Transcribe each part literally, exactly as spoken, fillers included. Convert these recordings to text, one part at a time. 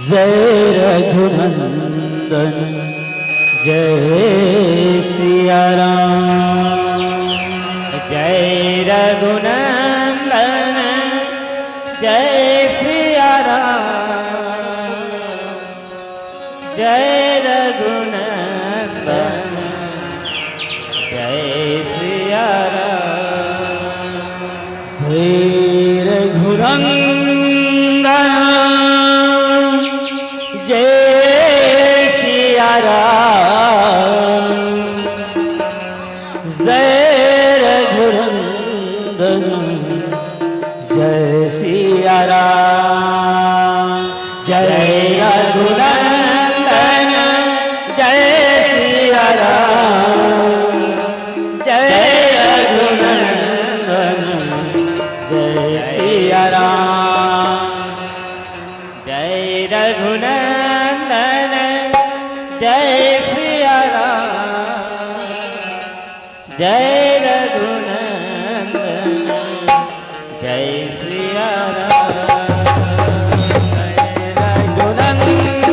जय रघुनंदन, जय सिया राम। जय रघुनंदन, जय सिया राम। जय रघुनंदन, जय सिया राम। जय रघुनंदन, जय सिया राम। जय रघुनंदन, जय सिया राम। जय रघुनंदन, जय सिया राम। जय रघुनंदन, जय सिया राम। जय रघुनंदन, जय सिया राम। जय रघुनंदन, जय सिया राम। जय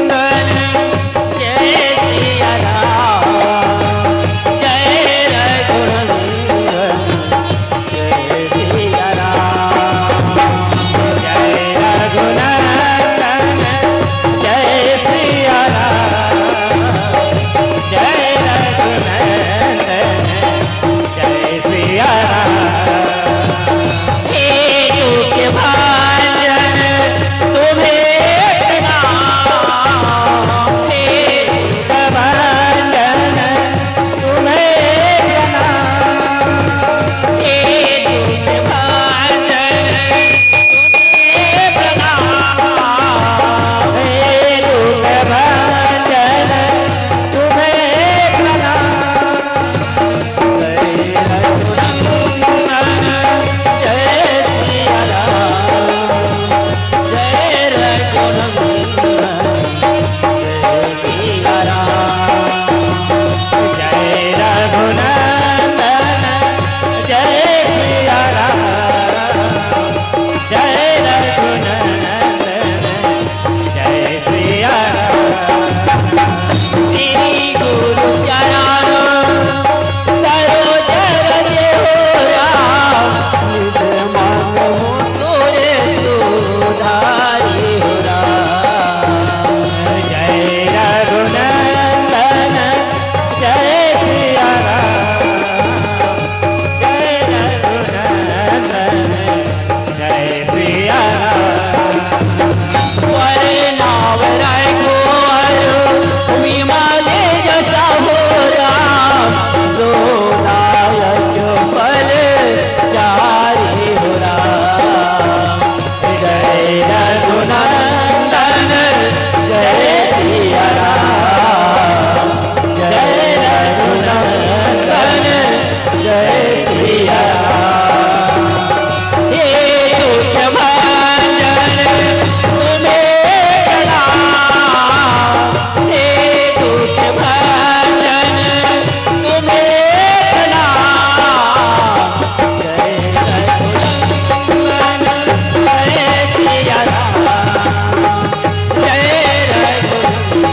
रघुनंदन, जय सिया राम। जय रघुनंदन, जय सिया राम। जय रघुनंदन, जय सिया राम। जय रघुनंदन, जय सिया राम। हे दुख भांजन तुम्हें प्रणाम, हे दुख भांजन तुम्हें प्रणाम, हे दुख भांजन तुम्हें प्रणाम, हे दुख भांजन तुम्हें प्रणाम। जय रघुनंदन, जय सिया राम। जय रघुनंदन, जय सिया राम। जय रघुनंदन, जय सिया राम। जय रघुनंदन, जय सिया राम। श्री गुरु चरण सरोज रज हो राम, निज मन मुकुर सुधारि हो राम। जय रघुनंदन, जय सिया राम। जय रघुनंदन, जय सिया राम। वर नाव राय को अरु विमल जस हो राम, जो दायक फल चारि हो राम। जय रघुनंदन, जय सिया राम। जय रघुनंदन, जय सिया राम। हे दुख भांजन तुम्हें प्रणाम, हे दुख भांजन तुम्हें प्रणाम। जय रघुनंदन, जय सिया राम। जय रघुनंदन,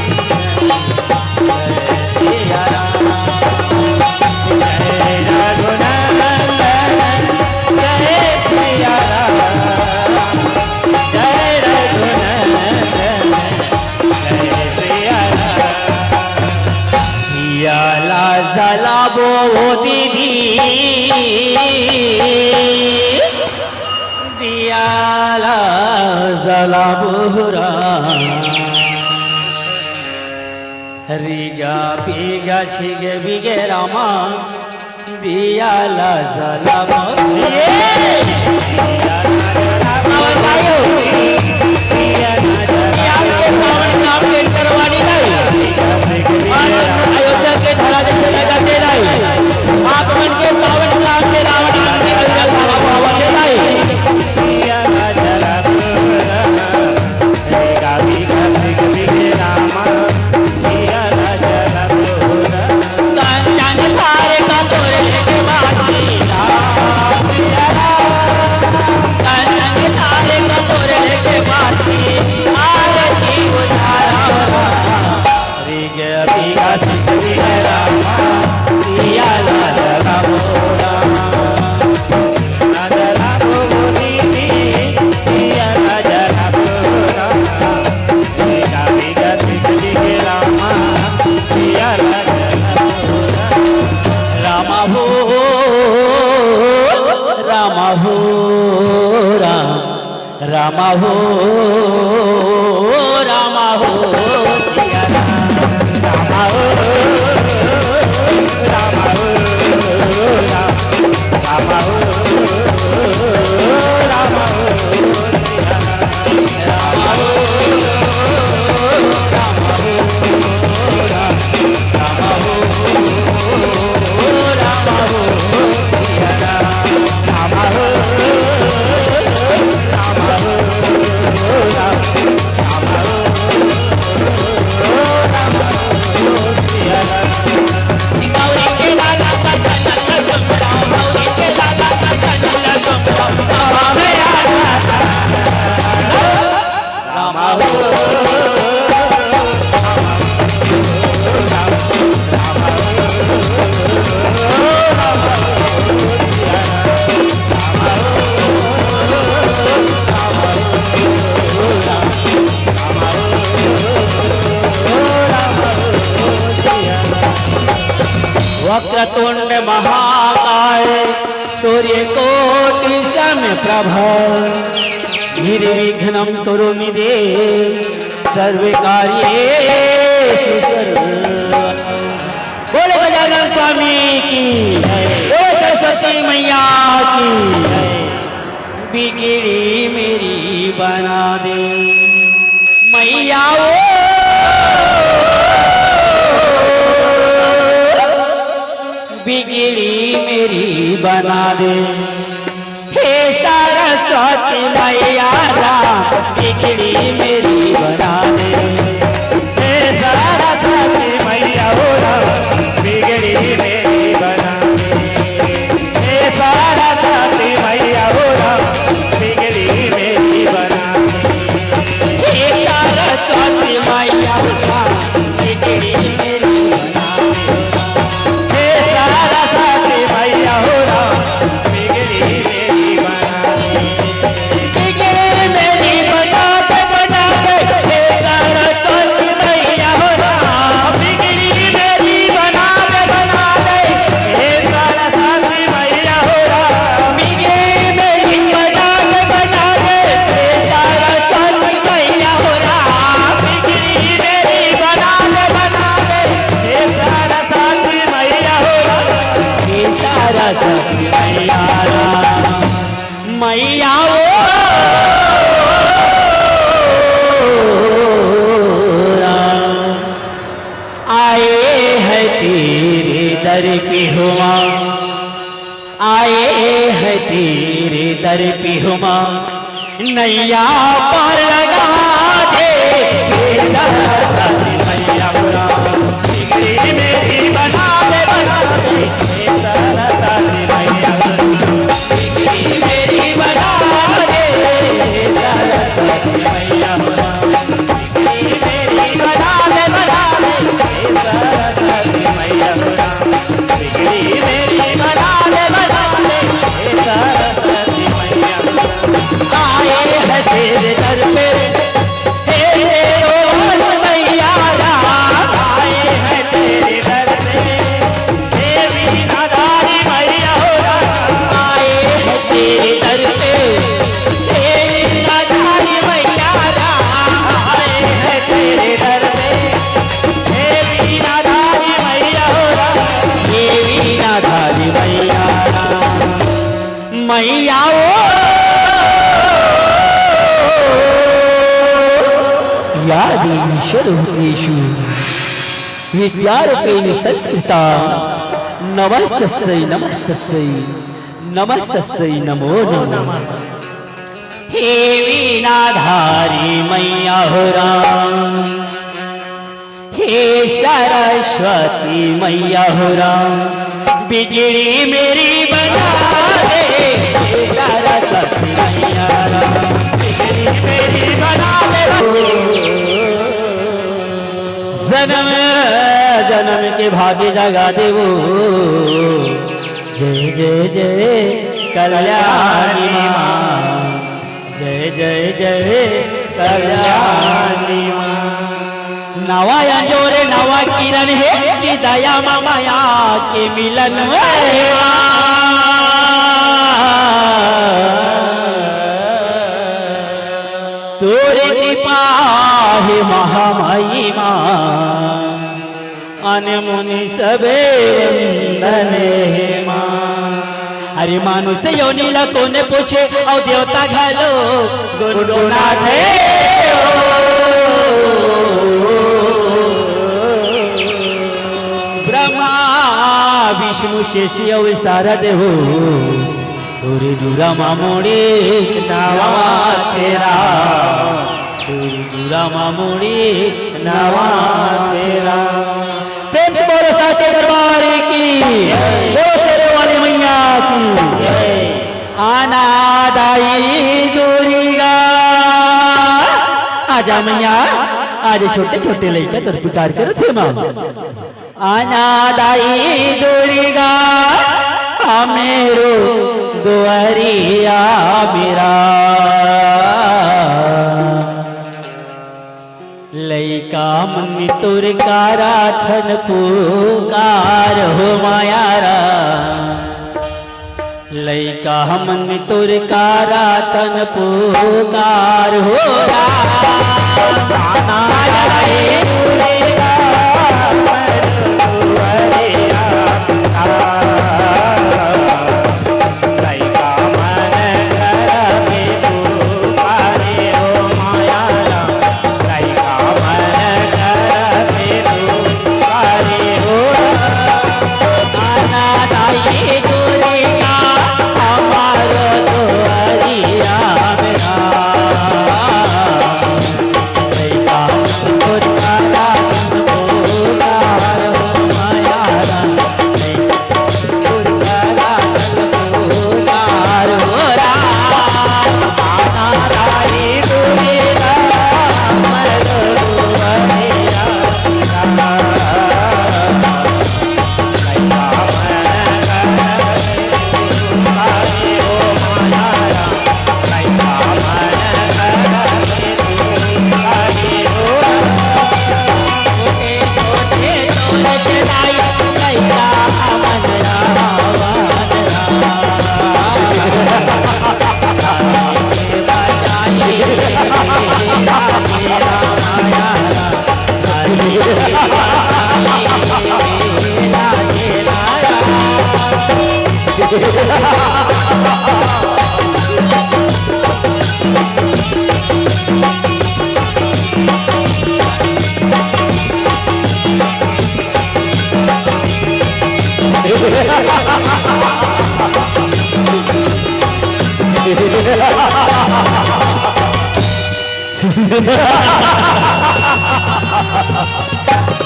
जय सिया राम। जय रघुनंदन, जय सिया राम। जय रघुनंदन, जय सिया राम। दिया ला जलाबो ओ दीदी, दिया ला जलाबो हो राम। रिगा पिगा छिगे बिगे रामा, दिया ला जलाबो। ये! ये आपके पावन काम के करवानी नहीं। आप अयोध्या के धरा जैसे लगा दे नहीं। आप मन के पावन काम के रावण मन के अंदर धावा भावा दे नहीं। रामा हो, रामा हो, सिया राम। रामा हो, रामा हो, राम। रामा हो, रामा हो, सिया राम। रामा हो, रामा हो, राम। रामा हो, रामा हो, सिया राम। रामा हो, रामा हो, राम। वक्रतुंड महाकाय सूर्यकोटि समप्रभ निर्विघ्नं कुरु मे देव सर्व कार्येषु सर्व। बोले गजानन स्वामी की, बोले सरस्वती मैया की। बिगड़ी मेरी बना दे मैया ओ, बिगड़ी मेरी बना दे। हे सरस्वती मैया राम, बिगड़ी मेरी बना दे। हे सरस्वती मैया हो राम, बिगड़ी मेरी बना दे। हे सरस्वती मैया हो राम, बिगड़ी मेरी बना दे। हे सरस्वती मैया हो राम, बिगड़ी मेरी बना दे। हे सरस्वती मैया हो राम, बिगड़ी मेरी बना दे। बिगड़ी मेरी बना दे, बना दे। हे सरस्वती मैया हो राम, बिगड़ी मेरी बना दे, बना दे। हे सरस्वती मैया हो राम, बिगड़ी मेरी बना दे, बना दे। हे सरस्वती मैया हो राम, बिगड़ी मेरी बना दे, बना दे। हे सरस्वती मैया हो राम, हे सरस्वती मैया राम, मैया ओ राम, आए हैं तेरे दर पे हो माँ, आए हैं तेरे दर पे हो माँ, नैया पार लगा दे। हे सरस्वती मैया हो राम, बिगड़ी मेरी बना दे, बना दे। हे सरस्वती मैया हो राम, बिगड़ी मेरी बना दे। हे सरस्वती मैया हो राम, बिगड़ी मेरी बना दे, बना दे। हे सरस्वती मैया हो राम, बिगड़ी मेरी बना दे, बना दे। हे सरस्वती मैया हो राम, आए हैं तेरे दर पे। हे शेरों वाली मैया राम, आए हैं तेरे दर पे। हे वीणाधारी मैया हो राम, आए हैं तेरे दर पे। हे वीणाधारी मैया राम, आए हैं तेरे दर पे। हे वीणाधारी मैया हो राम, हे वीणाधारी मैया राम। मैया ओ या देवी सर्वभूतेषु विद्यारूपेण संस्थिता, नमस्तस्यै नमस्तस्यै नमस्तस्यै नमो नमः। हे वीणाधारी मैया हो राम, हे सरस्वती मैया हो राम, बिगड़ी मेरी बना दे। हे सरस्वती मैया राम, बिगड़ी मेरी बना दे। जन्म जन्म के भाग्य जगा देवो। जय जय जय कल्याणी माँ। जय जय जय कल्याणी माँ। नवा अंजोर नवा किरण हे कि दया मा मया के मिलन हे माँ। तोरे कृपा हे महामहिमा, अन मुनि सबे वंदन हे माँ। अरे मानुष योनि ला कोन पूछे, अउ देवता घलो गुनगुनाथे हो। ब्रह्मा विष्णु शेषी अउ सारद हो, तोरे दुरा मा मोड़ी नवा तेरा, तोरे दुरा मा मोड़ी नवा तेरा। प्रेम से बोलो साचे दरबार की, बोलो शेरे वाली मैया की। आना दाई दुर्गा, आजा मैया, आज छोटे छोटे लइका तोर पुकार करत हे माँ। आना दाई दुर्गा, आ मेरो दुआरिया मेरा। लइका मन तोर कराथन पुकार हो माया रा। लइका हमन तोर कराथन पुकार हो राम।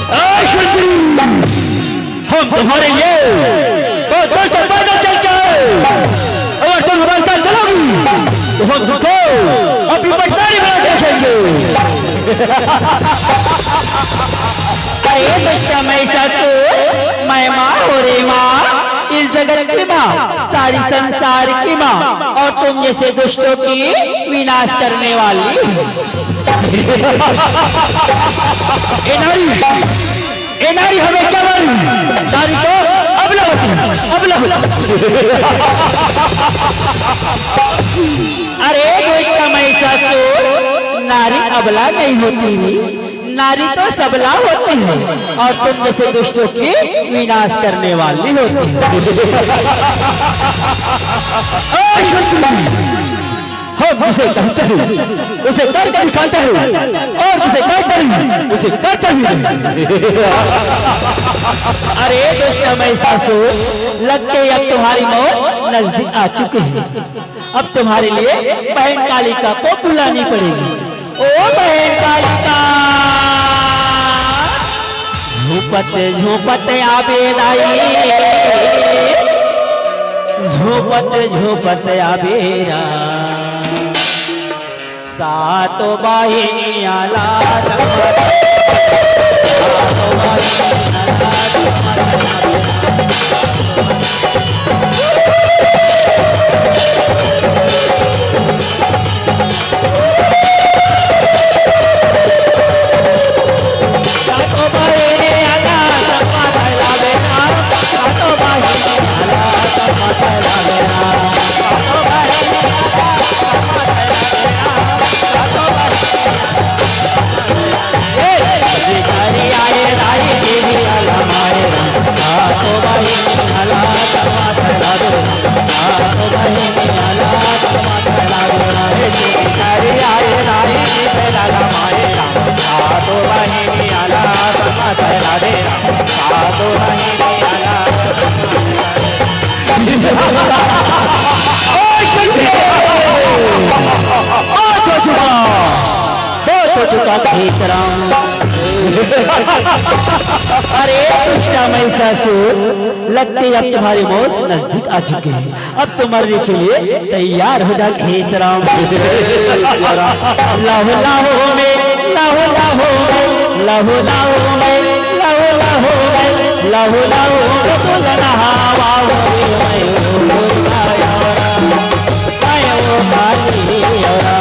ए शत्रु, हम तुम्हारे लिए तो दस पैदल चल के आए। अगर तुम हमारे साथ चलोगी तो हम तुमको अपनी पटदारी बना देखेंगे। अरे दुष्ट महिषासुर, मैं माँ हो रे माँ, इस जगत की माँ, सारी संसार की माँ, और तुम जैसे दुष्टों की विनाश करने वाली। ए नारी, ए नारी, हमें क्या मालूम? नारी तो अबला होती है, अबला होती है। अरे दुष्ट महिषासुर, नारी अबला नहीं होती, नारी तो सबला होती है, और तुम जैसे दुष्टों की विनाश करने वाली होती है। हम जिसे कहते हैं, उसे करके दिखाते हैं, और जिसे कहते नहीं, उसे करते भी नहीं। अरे दुष्ट महिषासुर, लगते ही अब तुम्हारी मौत नजदीक आ चुकी है। अब तुम्हारे लिए बहन कालिका को बुलानी पड़ेगी। ओ बहन कालिका, झूपत झूपत आबे दाई, झूपत झूपत आबे राम। सातो बहिनिया लात माता, सातो बहिनिया लात माता। बहुत हो चुका, बहुत हो चुका खेसराम। अरे दुष्टा महिषासुर, लगते अब तुम्हारी मौत नजदीक आ चुकी है। अब तो मरने के लिए तैयार हो जा खेसराम। लाहो लाहो में, लाहो लाहो में, लाहो लाहो में, लाहो लाहो में, लाहो लाहो में, तो लगा हवा हो रे मैं ओ दुर्गा यारा, मैं ओ काली यारा।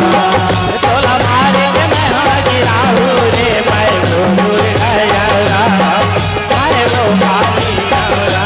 तोला मार के मैं गिराऊ रे मैं ओ दुर्गा यारा, मैं ओ काली यारा।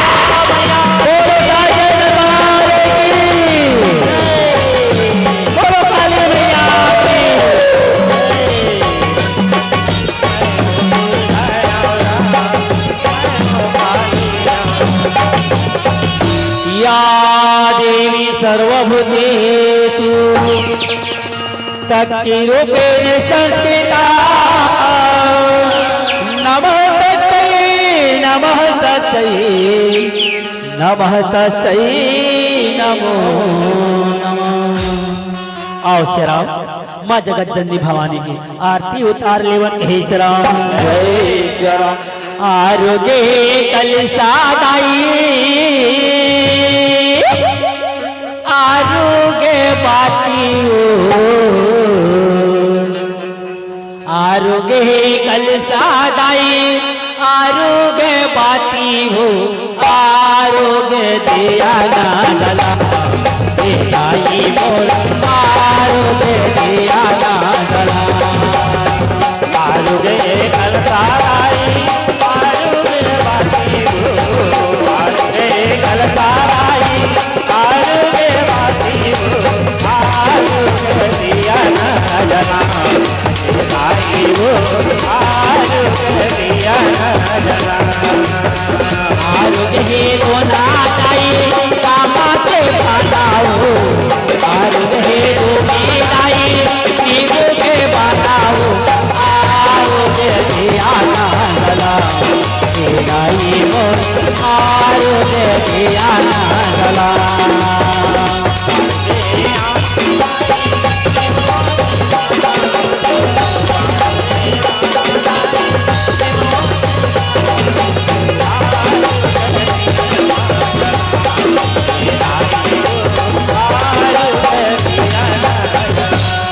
बोलो साईं दरबार की। बोलो काली मैया की। या देवी सर्वभूतेषु शक्ति रूपेण संस्थिता। नमः तस्मै, नमः तस्मै, नमः तस्मै, नमो नमः। आओ शेराव, माँ जगत जननी भवानी की आरती उतार लेवन हे शेराव। जय शेराव। आरोगे कलसा दाई, आरोगे बाती हो, आरोगे कलसा दाई, आरोगे बाती हो, आरोगे दिया ना जला, ए दाई मोर, आरोगे दिया ना जला। आरुगे कलसाराई, आरुगे बासी हो, आरुगे कलसाराई, आरुगे बासी हो, आरुगे दिया ना जला। आई हो, आरुगे दिया ना जला। आरुगे हे तो ना जाई, कामा के बांधा हो। आरुगे हे तो ना जाई, नींबू के बांधा हो। आरुगे दिया ना जला। ए दाई हो, आरुगे दिया ना जला।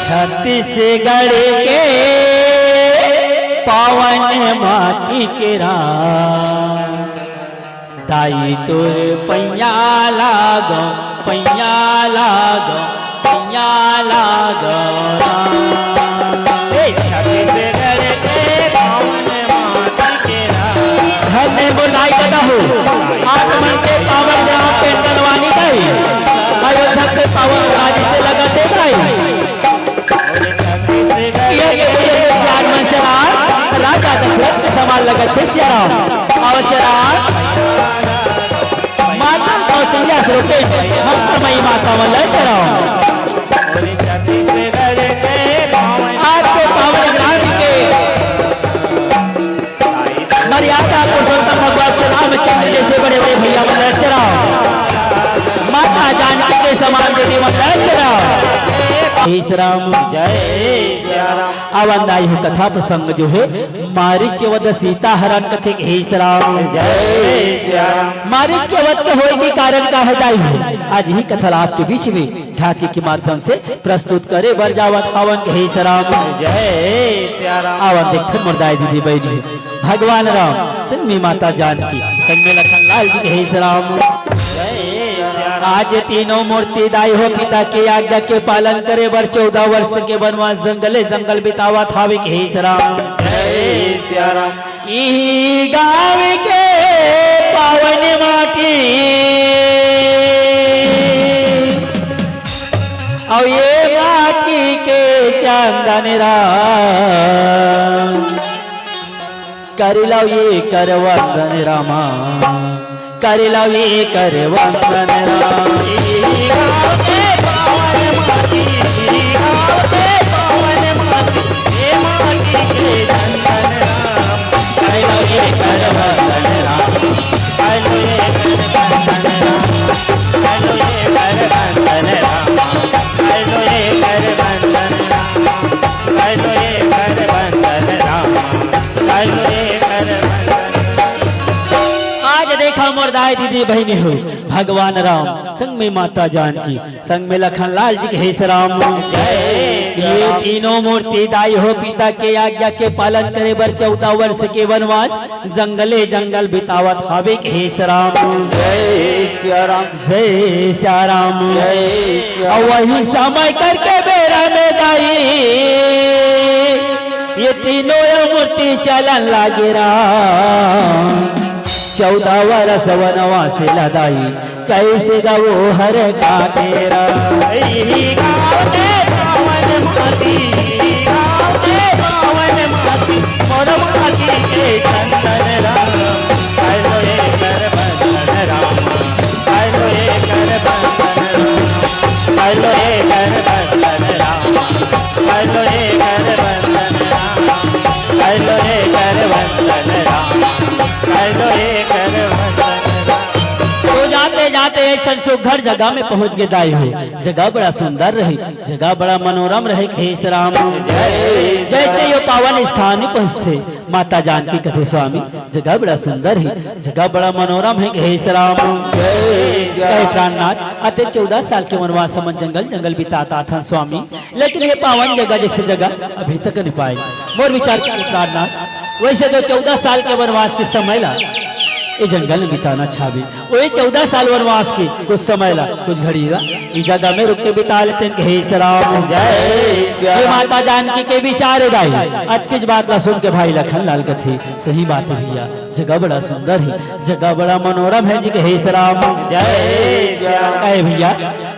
छत्तीसगढ़ के पावन माटी के राम, दाई तोर पैया लागो, पैया लागो, पैया लागो राम। ए, छत्तीसगढ़ के पावन माटी के राम। धन्य मोर दाई दादा हो, आप मन के पावन ग्राम पेंडरवानी दाई, अयोध्या के पावन राज से लगत हे दाई। ये के बुजुर्ग सियान मन से राम, राजा दशरथ के समान लगत हे सिया राम। अउ सिया राम, माता कौशल्या स्वरूपे मंत्रमयी माता मन ल सिया राम। आज के पावन ग्राम के मर्यादा पुरुषोत्तम भगवान श्री रामचंद्र जैसे बड़े बड़े भैया मन ल सिया राम, माता जानकी के समान दीदी मन ल सिया राम। हे श्री राम। जय श्री राम। अवंदाई हो कथा प्रसंग जो है, मारीच वध सीता हरण कथे के हे श्री राम। जय श्री राम। मारीच के वध के होए के कारण का है दाई हो, आज ही कथा ला आपके बीच में झांकी के माध्यम से प्रस्तुत करे बर जावत हावन के हे श्री राम। जय श्री राम। आवन देखथन मोर दाई दीदी बहिनी, भगवान राम संग में माता जानकी संग में लखन लाल जी के हे श्री राम। आज तीनों मूर्ति दाई हो पिता के आज्ञा के पालन करे बर चौदह वर्ष के वनवास जंगले जंगल बितावत हावे के हे श्री राम। जय श्री राम। इही गाँव के पावन माटी, अउ ये माटी के चंदन राम, करिलव ये कर वंदन रामा, करिलव ये कर वंदन राम। आज देखा मोर दाई दीदी बहिनी हो, भगवान राम संग में माता जानकी संग में लखन लाल जी के हे श्री राम। ये तीनों मूर्ति दाई हो पिता के आज्ञा के पालन करे बर चौदह वर्ष के वनवास जंगले जंगल बितावत हावे के हे श्री राम। जय श्री राम। जय श्री राम। जय श्री राम। अउ वही समय करके बेरा में दाई ये तीनों मूर्ति चलन लागे राम। चौदह वर्ष वनवास ला दाई, कैसे गवो हर काटेरा। तो जाते जाते ऐसन सुघर जगह में पहुंच के दाई हो, जगह बड़ा सुंदर रही, जगह बड़ा मनोरम रहे के हे श्री राम। जैसे यो पावन स्थान में पहुंचथे, माता जानकी कथे स्वामी, जगह बड़ा सुंदर है, जगह बड़ा मनोरम है के हे श्री राम। कहे प्राणनाथ, अते चौदह साल के वनवास हमन जंगल जंगल बितात आथन स्वामी, लेकिन ये पावन जगह जैसे जगह अभी तक नहीं पाए। मोर विचार के प्राणनाथ, वैसे तो चौदह साल के वनवास के समय ला ये जंगल में बिताना अच्छा भी, वही चौदह साल वनवास के कुछ समय ला, कुछ घड़ी ला, इस जगह में रुक के बिता लेते हैं के हे श्री राम। जय श्री ये राम। माता जानकी के विचार है दाई, अतकिच बात ला सुन के भाई लखन लाल कथे, सही बात है भैया, जगह बड़ा सुंदर है, जगह बड़ा मनोरम है जी के हे श्री राम। जय श्री राम। कहे भैया,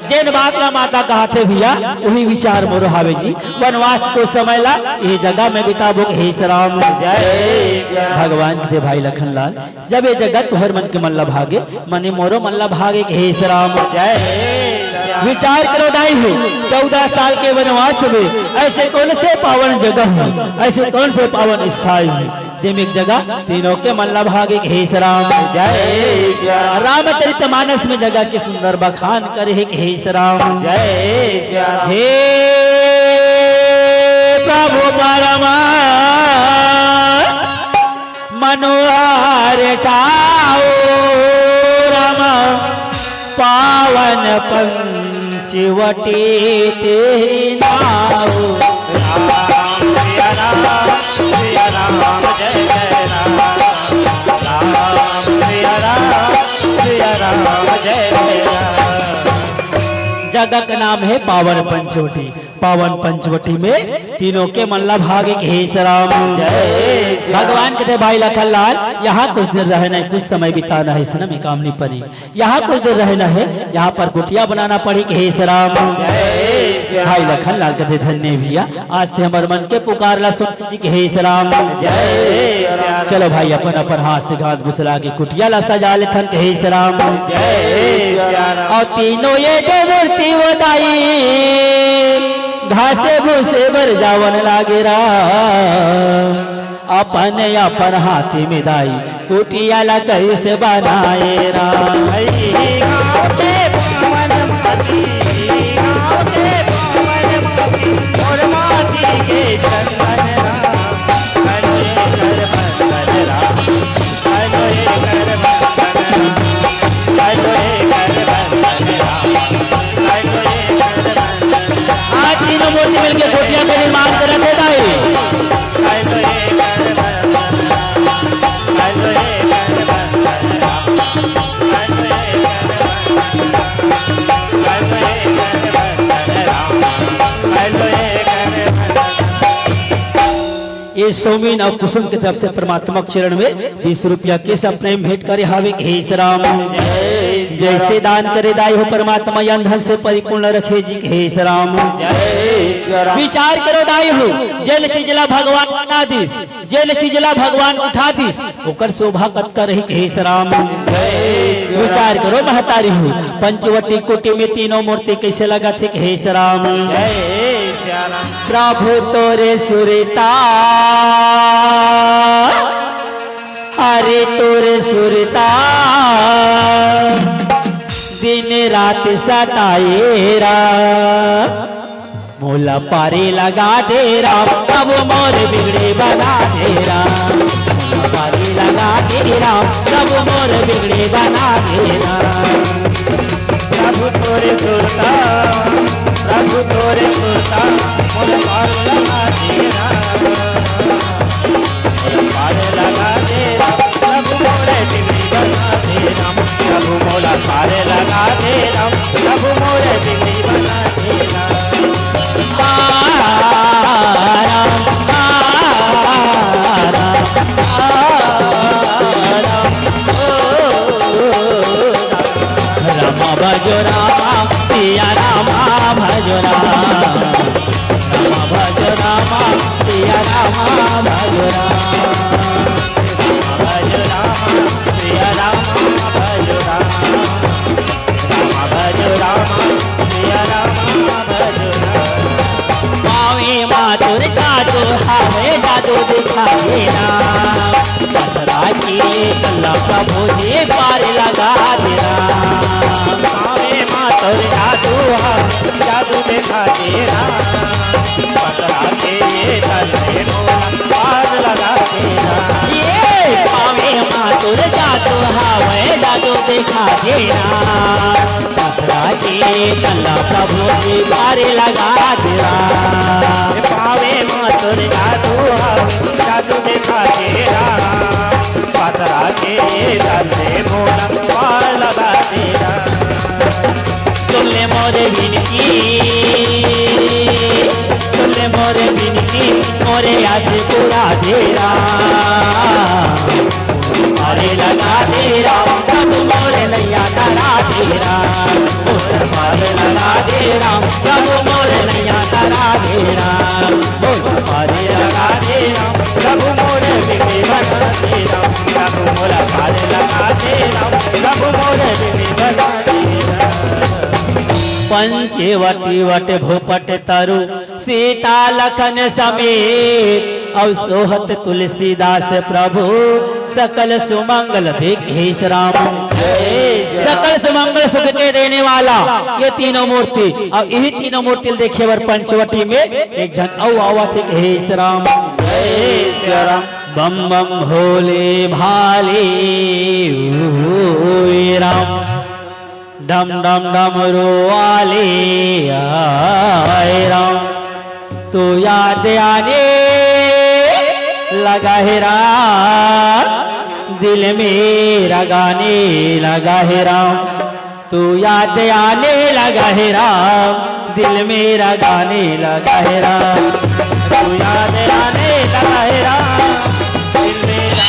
जेन बात ला माता कहाथे भैया, वही विचार मोरो हावे जी। वनवास को समय ला ये जगह में बिताबो के हे श्री राम। जय श्री राम। भगवान कथे भाई लखन लाल, जब ये जगह तुहर मन के मन ला भागे, मने मोरो मन ला भागे के हे श्री राम। जय श्री राम। विचार करो दाई हो, चौदह साल के वनवास में ऐसे कौन से पावन जगह है, ऐसे कौन से पावन स्थान है, जेमे एक जगह तीनों के मन ला भागे के हे श्री राम। जय श्री राम। रामचरित मानस में जगह के सुंदर बखान करे हे के हे श्री राम। जय श्री राम। हे प्रभु परमा मनोहर ठाउर राम, पावन पंचवटी तेहि नाउ। राम सिया राम, सिया राम जय जय राम। राम सिया राम, सिया राम जय जय राम। जगह का नाम है पावन पंचवटी। पावन पंचवटी में तीनों के मन ला भागे के हे श्री राम। जय श्री राम। भगवान कथे भाई लखन लाल, यहाँ कुछ दिन रहना है, कुछ समय बिताना है, इसने में काम नहीं पड़ी। यहाँ कुछ दिन रहना है, यहाँ पर कुटिया बनाना पड़ी के हे श्री राम। जय श्री राम। भाई लखन लाल कथे धन्य भैया, आज ते हमर मन के पुकार ला सुन जी के हे श्री राम। जय श्री राम। चलो भाई अपन अपन हाथ से घात घुसला के कुटिया ला सजा लेथन के हे श्री राम। जय श्री राम। अउ तीनों ये दे मूर्ति वो दाई घासे भूसे बर जावन लागे राम। अपन अपन हाथी में दाई कुटिया ला कैसे बनाए राम। गाँव के पावन माटी, गाँव के पावन माटी। मोर माटी के चंदन राम, हेलो ये कर बंदन राम, हेलो ये कर बंदन राम, हेलो ये कर बंदन राम, हेलो ये कर बंदन राम। आज तीनों मूर्ति मिलके कोटिया के निर्माण करत हे दाई। हेलो ये कर बंदन राम, हेलो ये कर बंदन राम, हेलो ये कर बंदन राम, हेलो ये कर बंदन राम, हेलो ये कर बंदन राम। ये सोमिन अउ कुसुम के तरफ से परमात्मा के चरण में बीस रुपया के सपने में भेंट करे हावे। हे राम, जैसे दान करे दाई हो, परमात्मा अन धन से परिपूर्ण रखे जी। हे राम, विचार करो दाई हो, जेन चीज ला भगवान बना दिस, जेन चीज ला भगवान उठा दिस, ओकर शोभा कतका रही। हे राम, विचार करो महतारी हो, पंचवटी कोटि में तीनों मूर्ति कैसे लगत हे। हे राम, प्रभु तोरे सुरता, हरे तोरे सुरता, दिन रात सताए राम। मोला पारे लगा दे राम, प्रभु मोर बिगड़ी बना दे राम। मोला पारे लगा दे राम, प्रभु मोर बिगड़ी बना दे राम। प्रभु तोरे सुरता, प्रभु तोरे सुरता, मोर पार लगा दे राम। मोर पार लगा दे राम, प्रभु मोरे बिगड़ी बना दे राम। प्रभु मोला पार लगा दे राम, प्रभु मोरे बिगड़ी बना दे राम। रामा भजो रामा, सिया रामा भजो रामा। रामा भजो रामा, सिया रामा भजो रामा। रामा भजो रामा, सिया रामा भजो रामा। रामा भजो रामा, सिया रामा भजो रामा। पावे मा तोर जादू हावे, जादू दिखावे राम। पथरा के कल्ला प्रभु जी पार लगा दे राम। पावे मा तोर जादू हावे, जादू दिखा दे राम। पथरा के कल्ले मोला पार लगा दे राम। ये पावे मा तोर जादू हावे, जादू दिखा दे राम। पथरा के कल्ला प्रभु जी पार लगा दे राम। पावे मा तोर जादू हावे, जादू दिखा दे राम। पथरा के कल्ले मोला पार लगा दे राम। सुन ले मोरे विनती, सुन ले मोरे विनती, मोरे आस पूरा दे राम। पारे लगा दे राम, प्रभु मोरे नैया तारा दे राम। पारे लगा दे राम, प्रभु मोरे नैया तारा दे राम। पारे लगा दे राम, प्रभु मोरे बिगड़ी बना दे राम। प्रभु मोला पारे लगा दे राम, प्रभु मोरे बिगड़ी बना दे राम। पंचवटी वट भूपट तरु सीता लखन समेत, अउ सोहत तुलसीदास प्रभु सकल सुमंगल देखे राम। सकल सुमंगल सुख के देने वाला ये तीनों मूर्ति, अउ यही तीनों मूर्ति ल देखे बर पंचवटी में एक झन अउ आवत हे। हे राम, बम बम भोले भाले, ओ राम। डम डम डमरू वाले आए राम, तू याद आने लगा है राम, दिल मेरा गाने लगा है राम, तू याद आने लगा है राम, दिल मेरा गाने लगा है राम, तू याद आने लगा है राम, दिल मेरा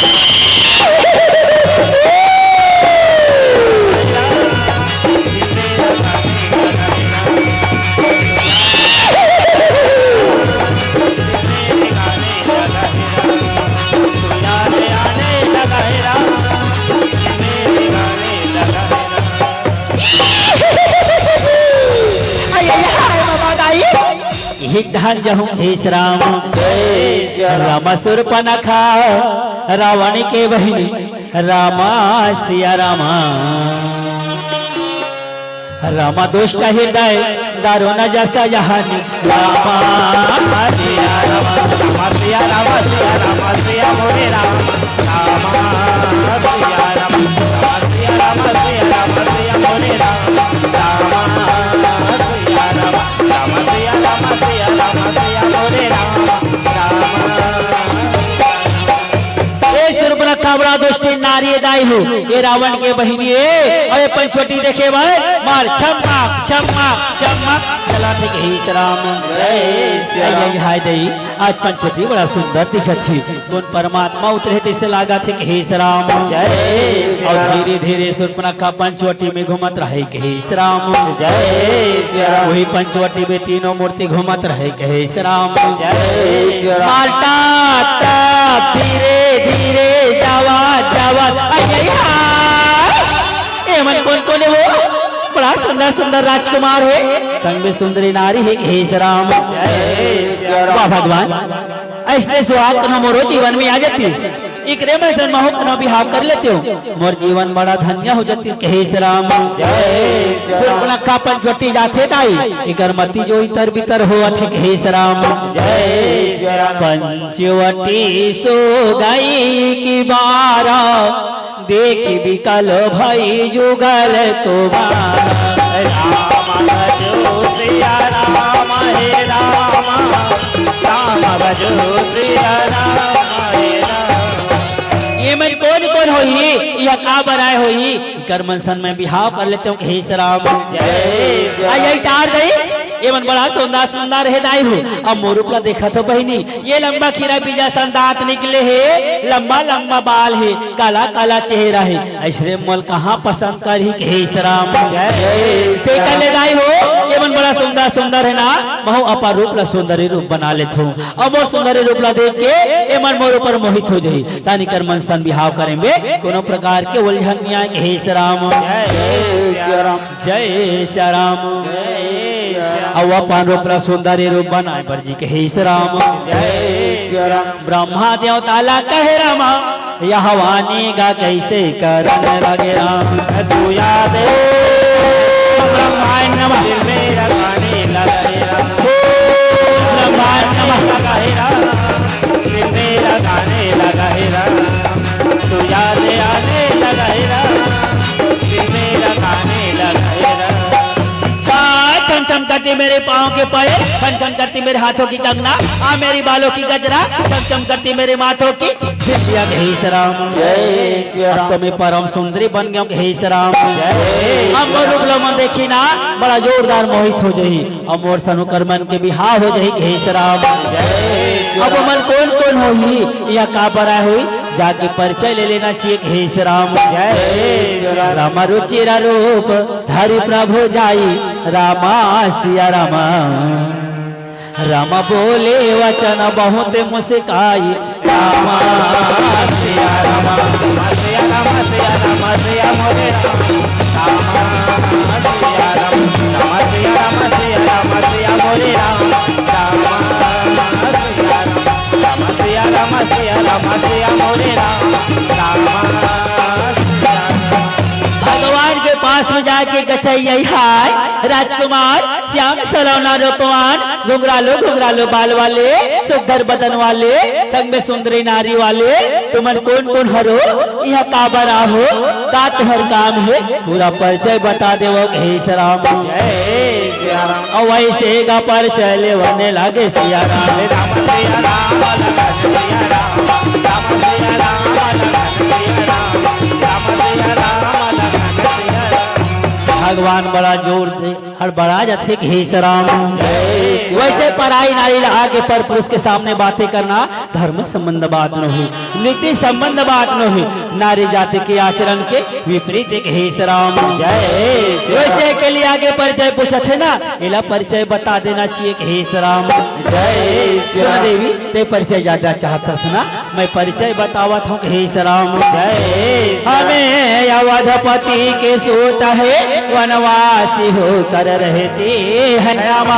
अरे, अरे, अरे, बाबा, दाई। यही धान जहूँ हे राम, राम सुर्पनखा, रावण के बहिनी, रामा सिया रामा। रामा दुष्ट हृदय, तारो न जसा जहानी। रामा सिया रामा, रामा सिया रामा, सिया रामा सिया मोरे राम। रामा सिया रामा, रामा सिया रामा, सिया रामा सिया मोरे राम। रामा सिया रामा, रामा सिया रामा, सिया रामा सिया मोरे राम। रामा। ए सुर्पनखा बड़ा दुष्टी नारी ए दाई हो, ए रावण के बहिनी ए, अउ ए पंचवटी देखे बर मार छम्मा छम्मा छम्मा चलाथे कहिस राम। जय श्री राम। अइ हाय दई, आज पंचवटी बड़ा सुंदर दिखत हे। कोन परमात्मा उतरे तइसे लागत हे कहिस राम। जय श्री अउ राम। धीरे धीरे सुर्पनखा पंचवटी में घूमत रहे कहिस राम। जय श्री राम। वही पंचवटी में तीनों मूर्ति घूमत रहे कहिस राम। जय श्री राम। मारता ता धीरे धीरे जावा जावा। अय्या! ए मन कोन कोन हे वो? बड़ा सुंदर सुंदर राजकुमार हे, संग में सुंदरी नारी हे कहिस राम। जय श्री राम। वाह भगवान, अइसने सुहाग कोनो मोरो जीवन में आ जातिस, इकरे में से महू कोनो बिहाव कर लेतेंव, मोर जीवन बड़ा धन्य हो जातिस कहिस राम। जय श्री राम। सुर्पनखा पंचवटी जाथे दाई, इकर मति जो इतर बितर होवत हे कहिस राम। जय श्री राम। पंचवटी सो गई कि बारा, देखि बिकल भई जुगल तुम्हारा। राम भजो सिया राम हे राम, राम भजो सिया राम हे राम। ए मन कोन कोन होही, इहाँ का बर आए होही? इकर मन संग में बिहाव कर लेतेंव कहिस राम। जय श्री राम। अइ टार दई, ए मन बड़ा सुंदर सुंदर हे दाई हो। अब मोर रूप ला देखत हो बहिनी, ए लंबा खीरा बीजा सन दांत निकले हे, लंबा लंबा बाल हे, काला काला चेहरा हे, अइसने मोला कहाँ पसंद करही कहिस राम। जय श्री राम। तेकर ले दाई हो, ए मन बड़ा सुंदर सुंदर हे ना, महू अपन रूप ला सुंदरी रूप बना लेथों। अब मोर सुंदरी रूप ला देख के ए मन मोर ऊपर मोहित हो जाही। तहान इकर मन सन बिहाव करे में कोनो प्रकार के उलझन नइ आए कहिस राम। जय श्री राम। जय श्री राम। जय श्री राम। अउ अपन रूप ला सुंदरी रूप बनाए बर जी कहिस राम। जय श्री राम। ब्रह्मा देवता ला कहे रामा, यह वाणी गा कइसे करन लगे राम। तू याद ओ ब्रह्माय नमः। दिल मेरा गाने लगा हे राम। ओ ब्रह्माय नमः। लगा हे राम। दिल मेरा गाने लगा हे राम। तू याद आने लगा हे राम। दिल मेरा गाने लगा हे राम। आ, छम छम करती मेरे पाँव के पायल, छम छम करती मेरे हाथों की कंगना, आ मेरी बालों की गजरा, छम छम करती मेरे माथों की बिंदिया कहिस राम। जय श्री राम। अब तो मैं परम सुंदरी बन गेंव कहिस राम। जय। अब मोर रूप ला मन देखी ना, बड़ा जोरदार मोहित हो जाही। अब मोर सन ओकर मन के बिहाव हो जाही कहिस राम। जय। अब मन कोन कोन होही, इहाँ का बर आए होही, जाके परिचय ले लेना चाहिए कहिस राम। जय। राम रुचिर रूप धरि प्रभु जाई, रामा सिया रामा। राम बोले वचन बहुत मुस्काई, रामा सिया रामा। रामा सिया रामा सिया रामा सिया मोरे राम। रामा सिया रामा। रामा सिया रामा सिया रामा सिया मोरे राम। रामा सिया रामा। रामा सिया रामा सिया रामा सिया मोरे राम। रामा सिया रामा। भगवान के पास में जाके कथे, यही हाय राजकुमार, श्याम सलोना रूपवान, घुंघरालो घुंघरालो बाल वाले, सुघर बदन वाले, संग में सुंदरी नारी वाले, तुमन कोन कोन हरो, इहाँ काबर आहो, का तुहर काम हे, पूरा परिचय बता देवो कहिस राम। जय श्री राम। अउ वइसे गा परिचय लेवने लागे सिया राम। राम सिया राम, लखन सिया राम, राम सिया राम, लखन सिया राम, राम सिया राम, लखन सिया राम। भगवान बड़ा जोर दे, हड़बड़ा जाथे कहिस राम। वइसे पराई नारी ला आके पर पुरुष के सामने बातें करना धर्म संबंध बात नोहे, नीति संबंध बात नोहे, नारी जाति के आचरण के विपरीत कहिस राम। जय। वइसे के लिए आगे परिचय पूछत हे ना, एला परिचय बता देना चाहिए कहिस राम। जय। सुन देवी, तें परिचय जादा चाहत हस ना, मैं परिचय बतावत हँव कहिस राम। जय। हमें अवधपति के सूत हे, वनवासी होकर रहते हैं राम।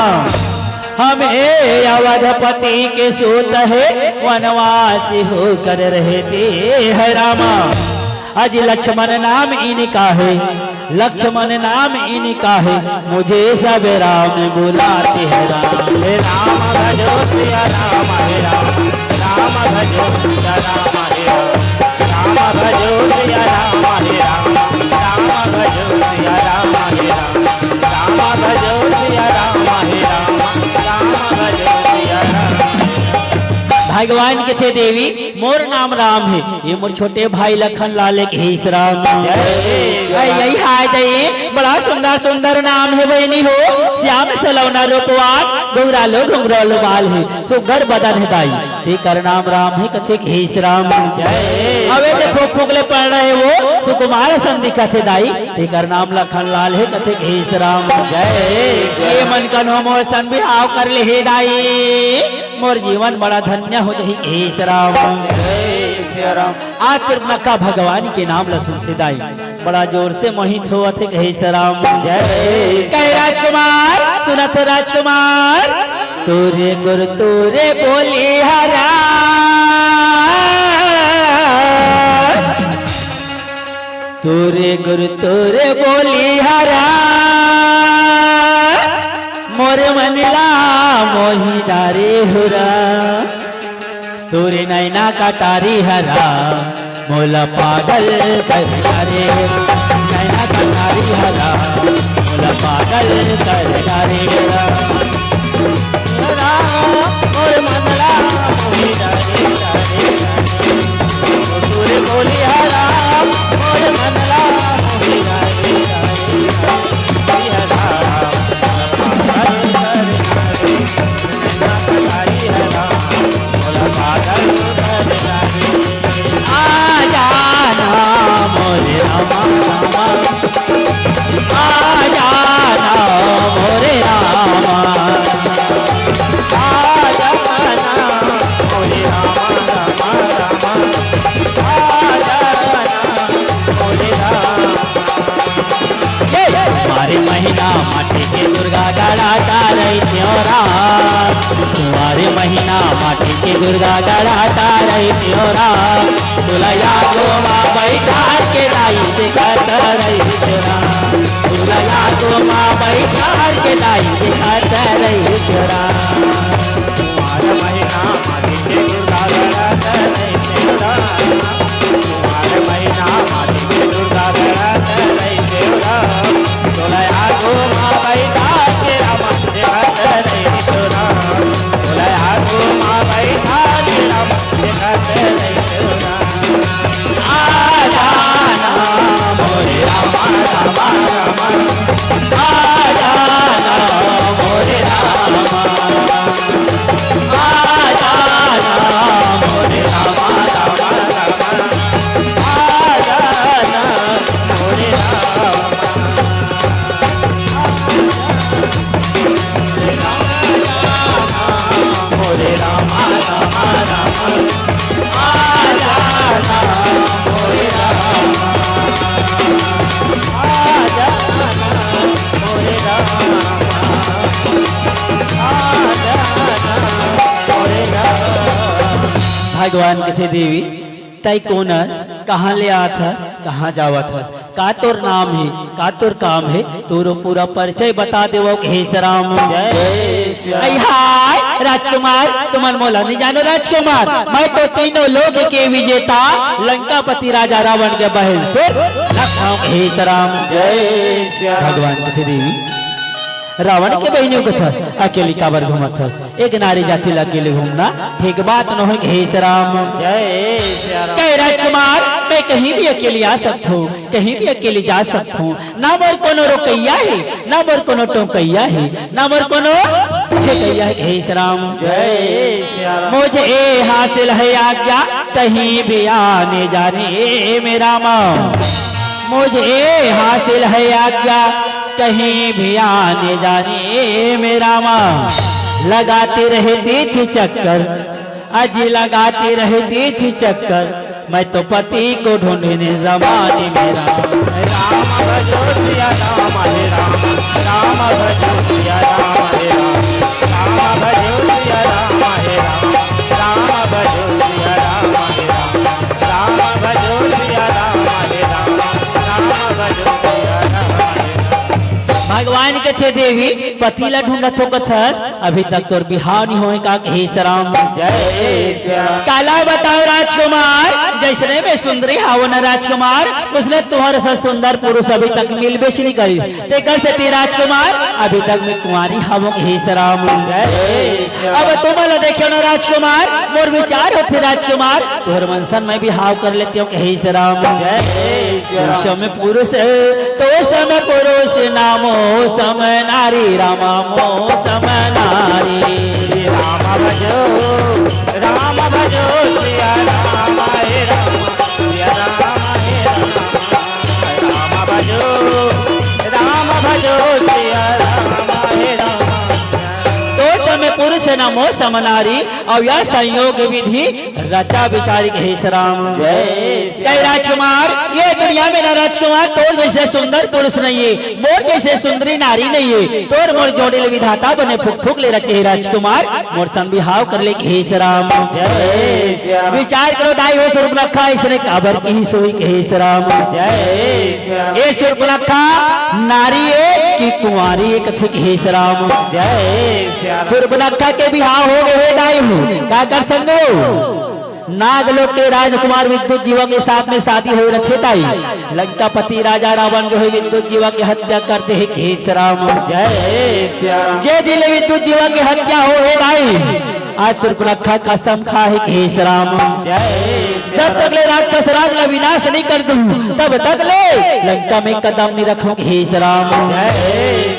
हमें अवधपति के सूत हे, वनवासी होकर रहते हैं राम। अजि लक्ष्मण नाम इनका हे, लक्ष्मण नाम इनका है, मुझे सब राम बुलाते हैं राम। हे राम भजो सिया राम, हे राम, राम भजो सिया राम, हे राम, राम भजो सिया राम, हे राम, राम भजो सिया राम, हे राम, राम भजो सिया राम, हे राम, राम भजो सिया राम। भगवान कथे देवी, मोर नाम राम हे, ये मोर छोटे भाई लखन लाल एक हे राम। जय। अई, अई, हाय दई, बड़ा सुंदर सुंदर नाम हे बहिनी हो। श्याम सलोना रूपवान, गोरा लो घुंघरू लो बाल हे, सुघर बदन हे दाई, तेकर नाम राम हे, कथे हे राम। जय। अबे जे फूक फूक ले पड़ रहे वो, सुकुमार सन दिखत हे दाई, तेकर नाम लखन लाल हे, कथे हे राम। जय। ये मन कन्हो मोर सन बिहाव कर ले हे दाई, मोर जीवन बड़ा धन्य हो जाही, हे राम। जय सिया राम। आज सिर्फ नका भगवान के नाम ला सुनथे दाई, बड़ा जोर से मोहित होवत हे, हे राम। जय। कहे राजकुमार, सुनत हो राजकुमार, तोरे गुर तोरे बोली हरा, तोरे गुर तोरे बोली हरा, मोर मन ला मोही डारे हो राम। तोरे नैना कटारी हरा, मोला पागल कर डारे। नैना कटारी हरा, मोला पागल कर डारे। राम, मोर मन ला मोही डारे, डारे, डारे। तोरे बोली हरा, मोर मन ला मोही डारे, डारे, डारे। ये तुम्हारे महीना माटी के दुर्गा गढ़ा डारई त्योरा, तुम्हारे महीना माटी के दुर्गा गढ़ा डारई त्योरा, तुला यादो मा बैठार के दाई देखत रही त्योरा, तुला यादो मा बैठार के दाई देखत रही त्योरा। तुम्हारे महीना माटी के दुर्गा गढ़ा डारई त्योरा। तुम्हारे महीना माटी के दुर्गा गढ़ा डारई त्योरा। तोला यादो मा बैठार के राम देखत रही त्योरा। तोला यादो मा बैठार के राम देखत रही त्योरा। आ जाना मोरे रामा, रामा, रामा। आ जाना मोरे रामा। आ जाना मोरे रामा, रामा, रामा। आ जाना मोरे रामा। मोरे रामा, रामा, रामा। आ जाना मोरे रामा। आ जाना मोरे रामा। आ जाना मोरे रामा। भगवान कथे देवी, तई कोन हस, कहाँ ले आत हस, कहाँ जावत हस, का तोर नाम हे, का तोर काम हे, तोरो पूरा परिचय बता देवो, हे राम। जय सिया राम। अई हाय राजकुमार, तुमन मोला नहीं जानो राजकुमार, मैं तो तीनों लोक के विजेता लंकापति राजा रावण के बहन सुर लखन, हे राम। जय सिया राम। भगवान कथे देवी, रावण के बहिनी कथस, अकेली काबर घूमत हस? एक नारी जाति ला अकेले घूमना ठीक बात नोहे, हे राम। जय सिया राम। कहे राजकुमार, मैं कहीं भी अकेली आ सकत हूँ, कहीं भी अकेली जा सकत हूँ। ना मोर कोनो रोकैया हे, ना मोर कोनो टोकैया हे, ना मोर कोनो छेकैया हे, हे राम। जय सिया राम। मुझे हासिल है आज्ञा कहीं भी आने जाने में रामा। मुझे हासिल है आज्ञा कहीं भी आने जाने में रामा। लगाती रहती थी चक्कर, अजी लगाती रहती थी चक्कर, मैं तो पति को ढूंढने जमाने में राम। राम भजो सिया राम, हे राम, राम भजो सिया राम, हे राम, राम भजो सिया राम, हे राम, राम भजो सिया राम, हे राम, राम भजो सिया राम, हे राम, राम भजो सिया राम। हे देवी, पति ला ढूंढत हो कथस, अभी तक तोर बिहाव नहीं होए का कहे श्याम। जय श्याम। काला बताओ राजकुमार, जैसने में सुंदरी हाव ना राजकुमार, उसने तुम्हारे साथ सुंदर पुरुष अभी तक मिलबे नहीं करिस। तेकर सेती राजकुमार, अभी तक मैं कुंवारी हावों कहे श्याम। जय श्याम। अब तुम ला देखियो ना राजकुमार, मोर विचार होथे राजकुमार, तोहर मन सन मैं बिहाव कर लेती हूँ कहे श्याम। जय श्याम। तो सम पुरुष, तो सम पुरुष नामो सम नारी, रामा मो सम नारी। राम भजो, राम भजो, सिया राम, हे राम, सिया राम, हे राम। राम भजो, राम भजो, सिया राम, हे राम। तो सम पुरुष नामो सम नारी, अउ या संयोग विधि रचा विचारी कहे श्याम। जय श्याम। कहे राजकुमार, ये दुनिया में ना राजकुमार तोर जैसे सुंदर पुरुष नहीं है, मोर जैसे सुंदरी नारी नहीं है। तोर मोर जोड़ी ले विधाता बने फुक फुक ले रचे हे राजकुमार, मोर सन बिहाव कर ले कहे श्याम। जय श्याम। विचार करो दाई हो सुर्पनखा, इसने काबर की सोई कहे श्याम। जय श्याम। ये सुर्पनखा नारी है कि कुंवारी है कथे कहे श्याम। जय श्याम। सुर्पनखा के बिहाव हो गए हे दाई हो, का कर संगो? नागलोक के राजकुमार विद्युत जीवा के साथ में शादी होए रथे दाई। लंकापति राजा रावण जो है विद्युत जीवा के हत्या करते हैं कहे श्याम। जय श्याम। जे दिन ले विद्युत जीवा के हत्या हो हे दाई, आज सुर्पनखा कसम खा हे कहे श्याम। जय श्याम। जब तक ले राक्षस राज ला विनाश नहीं कर दूं, तब तक ले लंका में कदम नहीं रखूं कहे श्याम। जय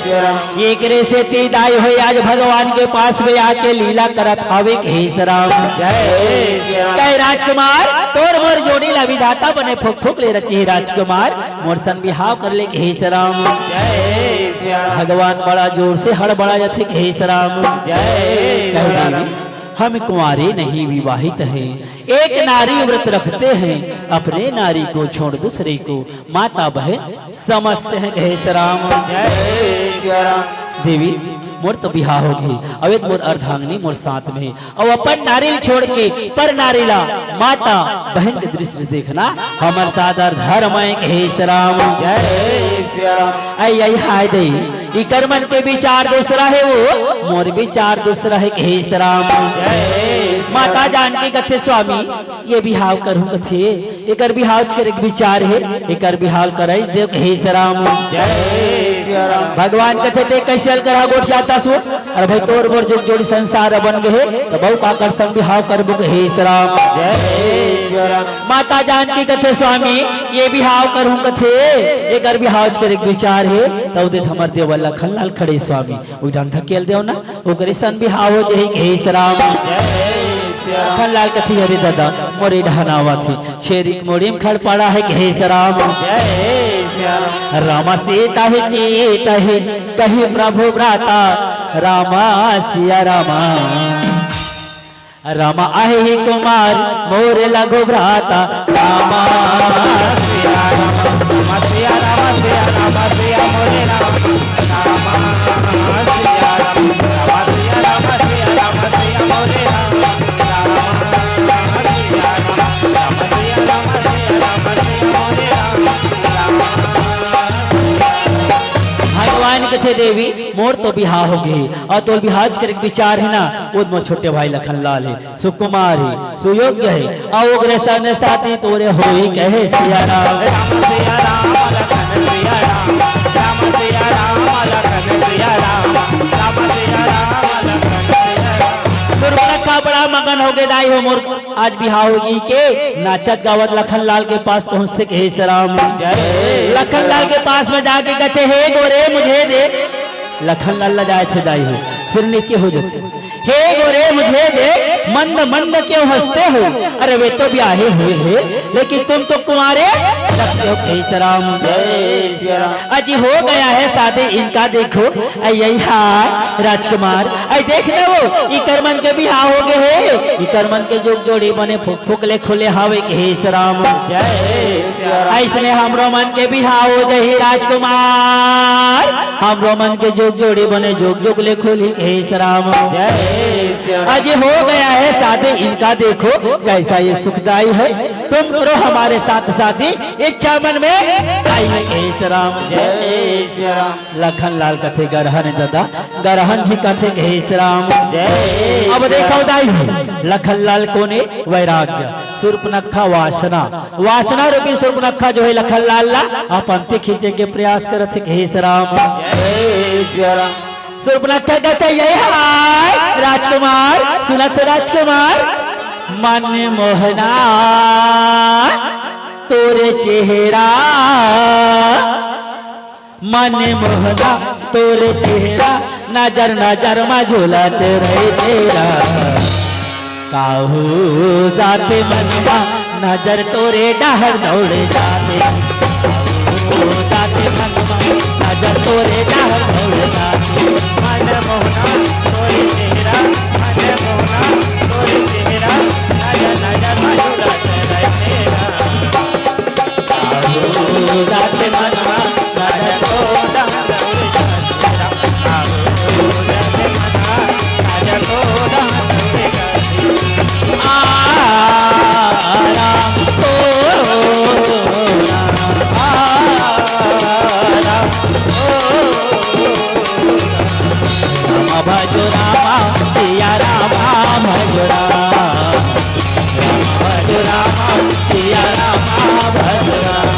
श्याम। एकरे सेती दाई हो आज भगवान के पास में आके लीला करत हावे कहे श्याम। जय श्याम। कहे राजकुमार, तोर मोर जोड़ी ला विधाता बने फुक फुक ले रचे हे राजकुमार, मोर सन बिहाव कर ले कहे श्याम। जय श्याम। भगवान बड़ा जोर से हड़बड़ा जाथे कहे श्याम। जय कहे श्याम। देवी, हम कुंवारे नहीं विवाहित हैं, एक नारी व्रत रखते हैं, अपने नारी को छोड़ दूसरे को माता बहन समझते हैं कहे श्याम। जय श्याम। देवी, मोर तो बिहाव हो गई, अवेत मोर अर्धांगिनी मोर साथ में, अउ अपन नारी ल छोड़ के पर नारी ला माता बहन के दृष्टि से देखना हमर सादर धर्म है कहे श्याम। जय श्याम। आई आई हाय दे, इकर मन के विचार दूसरा है वो, मोर विचार दूसरा है कहे श्याम। जय श्याम। माता जानकी कथे स्वामी, ये बिहाव करहूं कथे, एकर बिहाव करे के विचार हे, एकर बिहाव कराइस देव कहे श्याम। जय श्याम। भगवान कथे ते कैसे अलकरहा गोठियाथस? अरे भाई तोर मोर जुग जोड़ी संसार बन गए हे, त बहू काकर संग बिहाव करबो कहे श्याम। जय श्याम। माता जानकी कथे स्वामी, ये बिहाव करहूं कथे, एकर बिहाव करे के विचार हे, त उदित हमर देवर लखन लाल खड़े स्वामी। उही डहन ढकेल देव ना, ओकरे सन बिहाव हो जही कहे श्याम। जय श्याम। लखन लाल कथे, अरे दादा, मोरे डहन आवत हे, छेरी के मुड़ी में खड़पड़ा हे कहे श्याम। जय श्याम। रामा सीता ही जीत ही, कही प्रभु भ्राता, रामा सिया रामा। रामा आहे ही कुमार मोर लघु भ्राता। रामा सिया रामा, रामा सिया रामा, सिया रामा सिया मोरे रामा। रामा सिया रामा, रामा सिया रामा, सिया रामा सिया मोरे रामा। रामा सिया रामा, रामा सिया रामा, सिया रामा सिया मोरे रामा। रामा सिया रामा। भगवान कथे देवी, मोर तो बिहाव हो गए हे, अउ तोर बिहाव करे के विचार हे ना, वो मोर छोटे भाई लखन लाल हे, सुकुमार हे, सुयोग्य हे, अउ ओकरे संग साथी तोरे होही कहे सिया राम। राम सिया राम लखन सिया राम, राम सिया राम लखन सिया राम, राम सिया राम लखन सिया राम। सुर्पनखा बड़ा मगन हो गए दाई हो मोर आज बिहाव होही के नाचत गावत लखन लाल के पास पहुंचथे कहे श्याम। जय। लखन लाल के पास में जाके कथे, हे गोरे मुझे दे। लखन लाल लजाए थे दाई हो, सिर नीचे हो जाथे। हे गोरे मुझे दे, मंद मंद क्यों हंसते हो? अरे वे तो ब्याहे हुए हैं, लेकिन तुम तो कुंवारे लगते हो कहे श्याम। जय श्री राम। अजी हो गया है शादी इनका देखो, ऐ यही हाय राजकुमार, ऐ देख ना वो, इकर मन के बिहाव हो गए हे, इकर मन के जुग जोड़ी बने फुक फुक ले खुले हावे कहे श्याम। जय श्री राम। ऐसने हमरो मन के बिहाव हो जही राजकुमार, हमरो मन के जुग जोड़ी बने जुग जुग ले खुली कहे श्याम। जय श्री राम। अजी हो गया है शादी इनका देखो, कैसा ये सुखदाई है। तुम करो हमारे साथ शादी, इच्छा मन में आई है। हे श्री राम। जय श्री राम। लखन लाल कथे गरहन दादा, गरहन जी कथे हे श्री राम। जय अब देखो दाई, लखन लाल कोने वैराग्य, सूर्पनखा वासना, वासना रूपी सूर्पनखा जो है लखन लाल ला अपन ते खींचे के प्रयास करत हे। हे श्री राम। जय श्री राम। सूर्पनखा कहते, "ये हाय राजकुमार, सुनत राजकुमार, मन मोहना तोरे चेहरा, मन मोहना तोरे चेहरा, नजर नजर मा झूलत रहे तेरा।" काहू जाथे मनवा, नजर तोरे डहर दौड़ जाथे। काहू जाथे मनवा, नजर तोरे डहर दौड़ जाथे। मन मोहना तोरे चेहरा, मन मोहना तोरे चेहरा, नजर नजर मा झूलत रहे तेरा। राम भजो राम, सिया राम भजो राम। राम भजो राम, सिया राम भजो राम।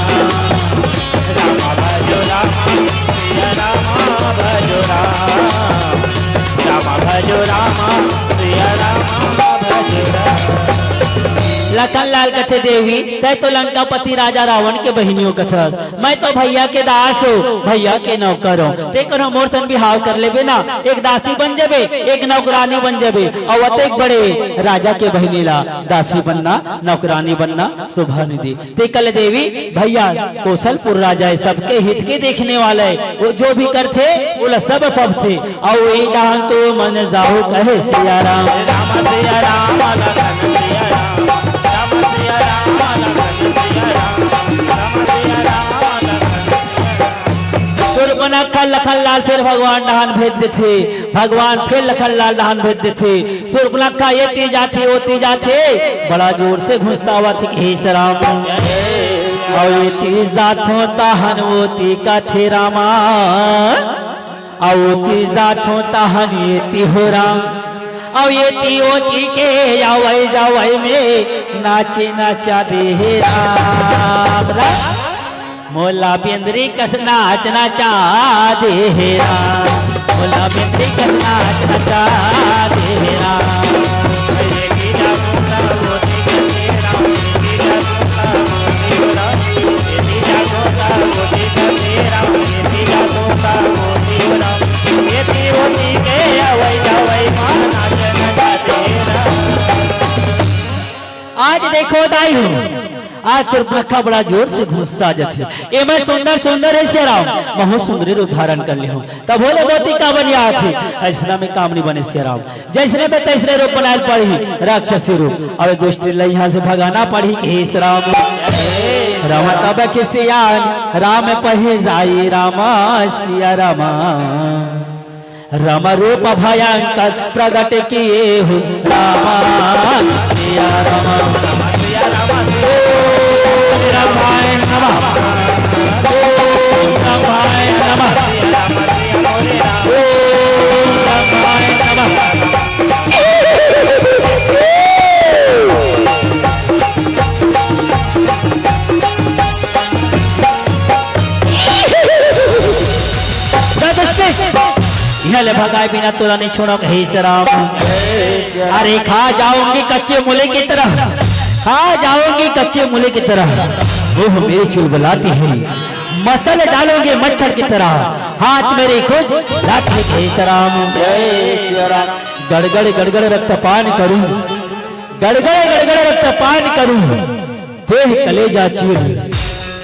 राम भजो राम, सिया राम भजो राम। राम भजो राम, सिया राम भजो राम। लखन लाल कथे, "देवी, तै तो लंकापति राजा रावण के बहिनी हो कथस, मैं तो भैया के दास हो, भैया के नौकर हो। ते कोनो मोर सन बिहाव कर लेबे ना, एक दासी बन जेबे, एक नौकरानी बन जेबे, अउ अतेक बड़े राजा के बहिनी ला दासी बनना, नौकरानी बनना शोभा नइ दे।" ते कल देवी भैया, कौशलपुर राजा है, सबके हित के देखने वाला है, वो जो भी करथे, वो ला सब पबथे। अउ ई डाहन तो मन जाहू कहे सिया राम। राम सिया राम, लखन सिया राम। राम सिया राम, लखन सिया राम। राम सिया राम, लखन सिया राम। सूर्पनखा लखन लाल फेर भगवान डाहन भेज देथे, भगवान फेर लखन लाल डाहन भेज देथे। सूर्पनखा एती जाथे, ओती जाथे, बड़ा जोर से घुस्सावत हे, "हे राम।" अउ एती जाथों तहन ओती कथे रामा, अउ ओती जाथों तहन एती हो राम, अउ एती ओती के आवै जावै में नाचे नचा दे हे राम। राम मोला बेंदरी कस नाच नचा दे हे राम, मोला बेंदरी कस नाच नचा दे हे राम। आज देखो दाई हो, आज सूर्पनखा बड़ा जोर से घुस्सा जथे। ए मैं सुंदर सुंदर हे सिया राम, महू सुंदरी रूप धारण कर लेहूं। तब भोले मोती का बनिया आथे, अइसना में काम नइ बने सिया राम। जइसने में तइसने रूप बनाए ल पड़ही, राक्षसी रूप। अब दुष्ट ल इहां से भगाना पड़ही कि हे सिया राम। राम तब खिसियान, राम पहि जाई राम सिया राम। राम रूप भयंकर प्रगट किए हो राम। सिया राम, सिया राम, ओम रामाय नमः, ओम रामाय नमः, ओम रामाय नमः। इहां ले भगाए बिना तोला नइ छोड़ंव, हे सिया राम। अरे खा जाऊंगी कच्चे मूली की तरह, खा जाऊंगी कच्चे मूली की तरह। ओह मेरी चुलबुलाती है, मसल डालूंगी मच्छर की तरह। हाथ मेरी खुजलाती है, हे सिया राम। गड़गड़ गड़गड़ रक्तपान करूं, गड़गड़ गड़गड़ रक्तपान करूं। देह कलेजा चीर,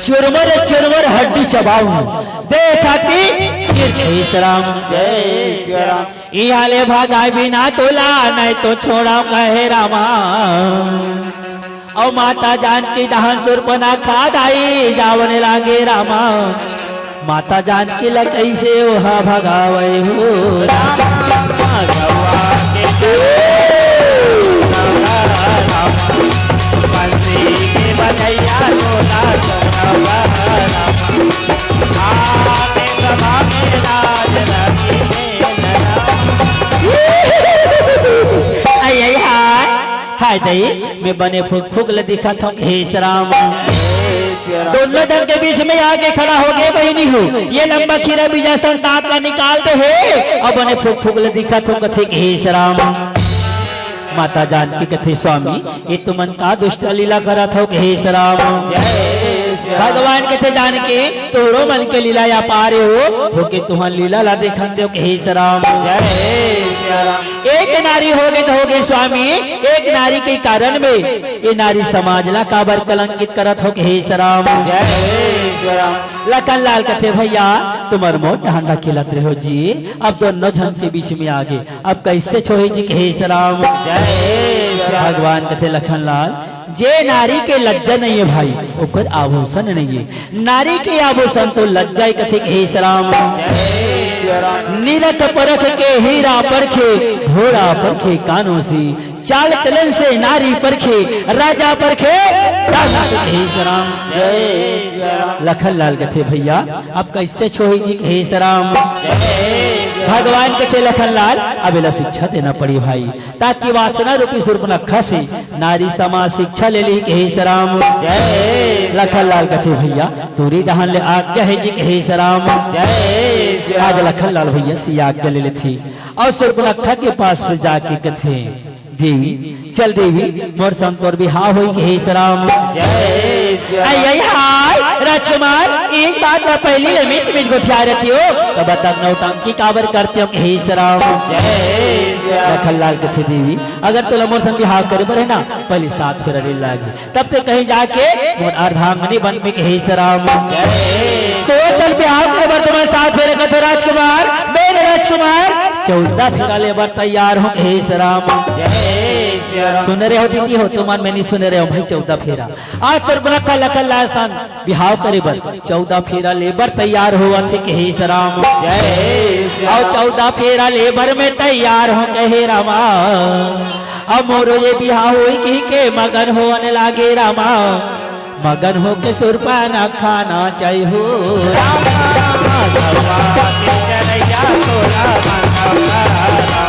चुरमर चुरमर हड्डी चबाऊं, देह छाती चीर के। हे सिया राम। जय सिया राम। इहां ले भगाए बिना तोला नइ तो छोड़ंव कहे रामा। अउ माता जानकी डाहन सूर्पनखा दाई जावन लागे रामा। माता जानकी ल कइसे ओहा भगावय हो रामा। गवा के चलो रामा, बंसी के आय दई, मैं बने फुक फुक ल दिखत हूँ, हे श्याम। दोनों झन के बीच में आके खड़ा हो गए, बहिनी हो, ये लंबा खीरा बीजा सन दांत ला निकाल दे हे, अब बने फुक फुक ल दिखत हूँ, कथे, हे श्याम। माता जानकी कथे, स्वामी, ये तुमन का दुष्ट लीला करत हो, हे श्याम। भगवान कथे, जानकी, तोरो मन के लीला या पार हो, होके तुहन लीला ला देखन देव, हे श्याम। एक नारी हो गई तो हो गई स्वामी, एक नारी के कारण में ये नारी समाज ला काबर कलंकित करत हो, हे श्याम। लखन लाल कथे, भैया, तुमर मोट डहान ढकेलत रहो जी, अब दोनों झन के बीच में आगे, अब कैसे छोही जी, हे श्याम। भगवान कथे, लखन लाल, जे नारी के लज्जा नहीं है भाई, ओकर आभूषण नहीं है। नारी के आभूषण तो लज्जा ही कथे, हे श्याम। निरख परख के हीरा परखे, घोड़ा परखे कानों से, चाल चलन से नारी परखे, राजा परखे दानों से, हे श्याम। लखन लाल कथे, भैया, अब कैसे छोही जी, हे श्याम। भगवान कथे, लखन लाल, अब एला शिक्षा देना पड़ी भाई, ताकि वासना रूपी सूर्पनखा से नारी समाज शिक्षा ले ली, हे श्याम। लखन लाल कथे, भैया, तोरी डहान ले आज्ञा है जी, हे श्याम। आज लखन लाल भैया से आज्ञा ले लेथे और सूर्पनखा के पास में जाके कथे, देवी, चल देवी, मोर संग तोर बिहाव होई, हे श्याम। आई, आई, हाय, राजकुमार, एक बात ला पहली ले मीठ मीठ गोठिया रहती हो, तब तक नौटंकी काबर करते हो, हे श्याम। लखन लाल कथे, देवी, अगर तोला मोर संग बिहाव करे बर है ना, पहली सात फेरा ले लागी, तब ते कहीं जाके मोर अर्धांगिनी बन में, हे श्याम। तो चल बिहाव करे बर तुम्हें सात फेरा कथे, राजकुमार, मेरे राजकुमार, चौदह फेरा ले बर तैयार हो, हे श्याम। सुन रहे हो दीदी हो, तुमन में नहीं सुन रहे हो भाई, चौदह फेरा। आज सूर्पनखा लखन लाल सन बिहाव करे बर चौदह फेरा ले बर तैयार होवत हे, हे श्याम। और चौदह फेरा ले बर में तैयार हो, कहे रामा। अब मोरो ये बिहाव होई कहि के मगन होवन लागे रामा। मगन होके सूर्पनखा नाचै हो। रामा, गौवा के चरैया तोला मांगवा रामा।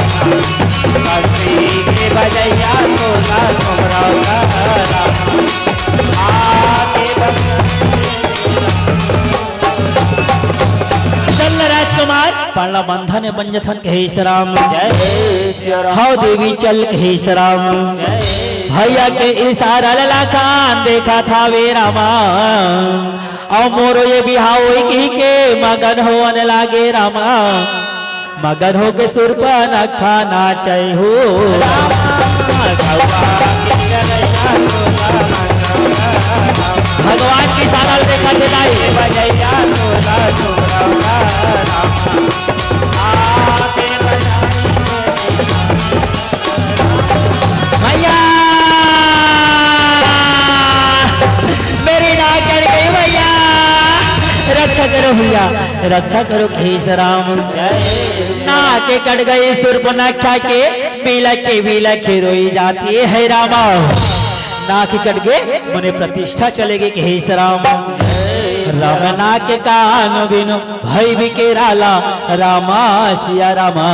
बंसी के बजैया तोला सुमरवा रामा। आके बंसी चल राजकुमार, पाला बंधन बंजथन, कहे श्याम। जय श्री राम। हव देवी चल, कहे श्याम। जय। भैया के इशारा ला लखन देखत हावे रामा। अउ मोरो ये बिहाव होई कहि के मगन होवन लागे रामा। मगन होके सूर्पनखा नाचै हो। रामा, गौवा के चरैया तोला मांगवा रामा। भगवान के इशारा ला देखत हे दाई। बजैया तोला सुमरवा रामा। भैया, मेरी नाक कट गई भैया, रक्षा करो भैया, रक्षा करो, हे श्याम। नाक कट गई सूर्पनखा के, बिलख के बिलख के रोई जाती है रामा। नाक कट गए, मने प्रतिष्ठा चले गई, हे श्याम। राम नाक कान बिनु भई बिकेराला, रामा सिया रामा।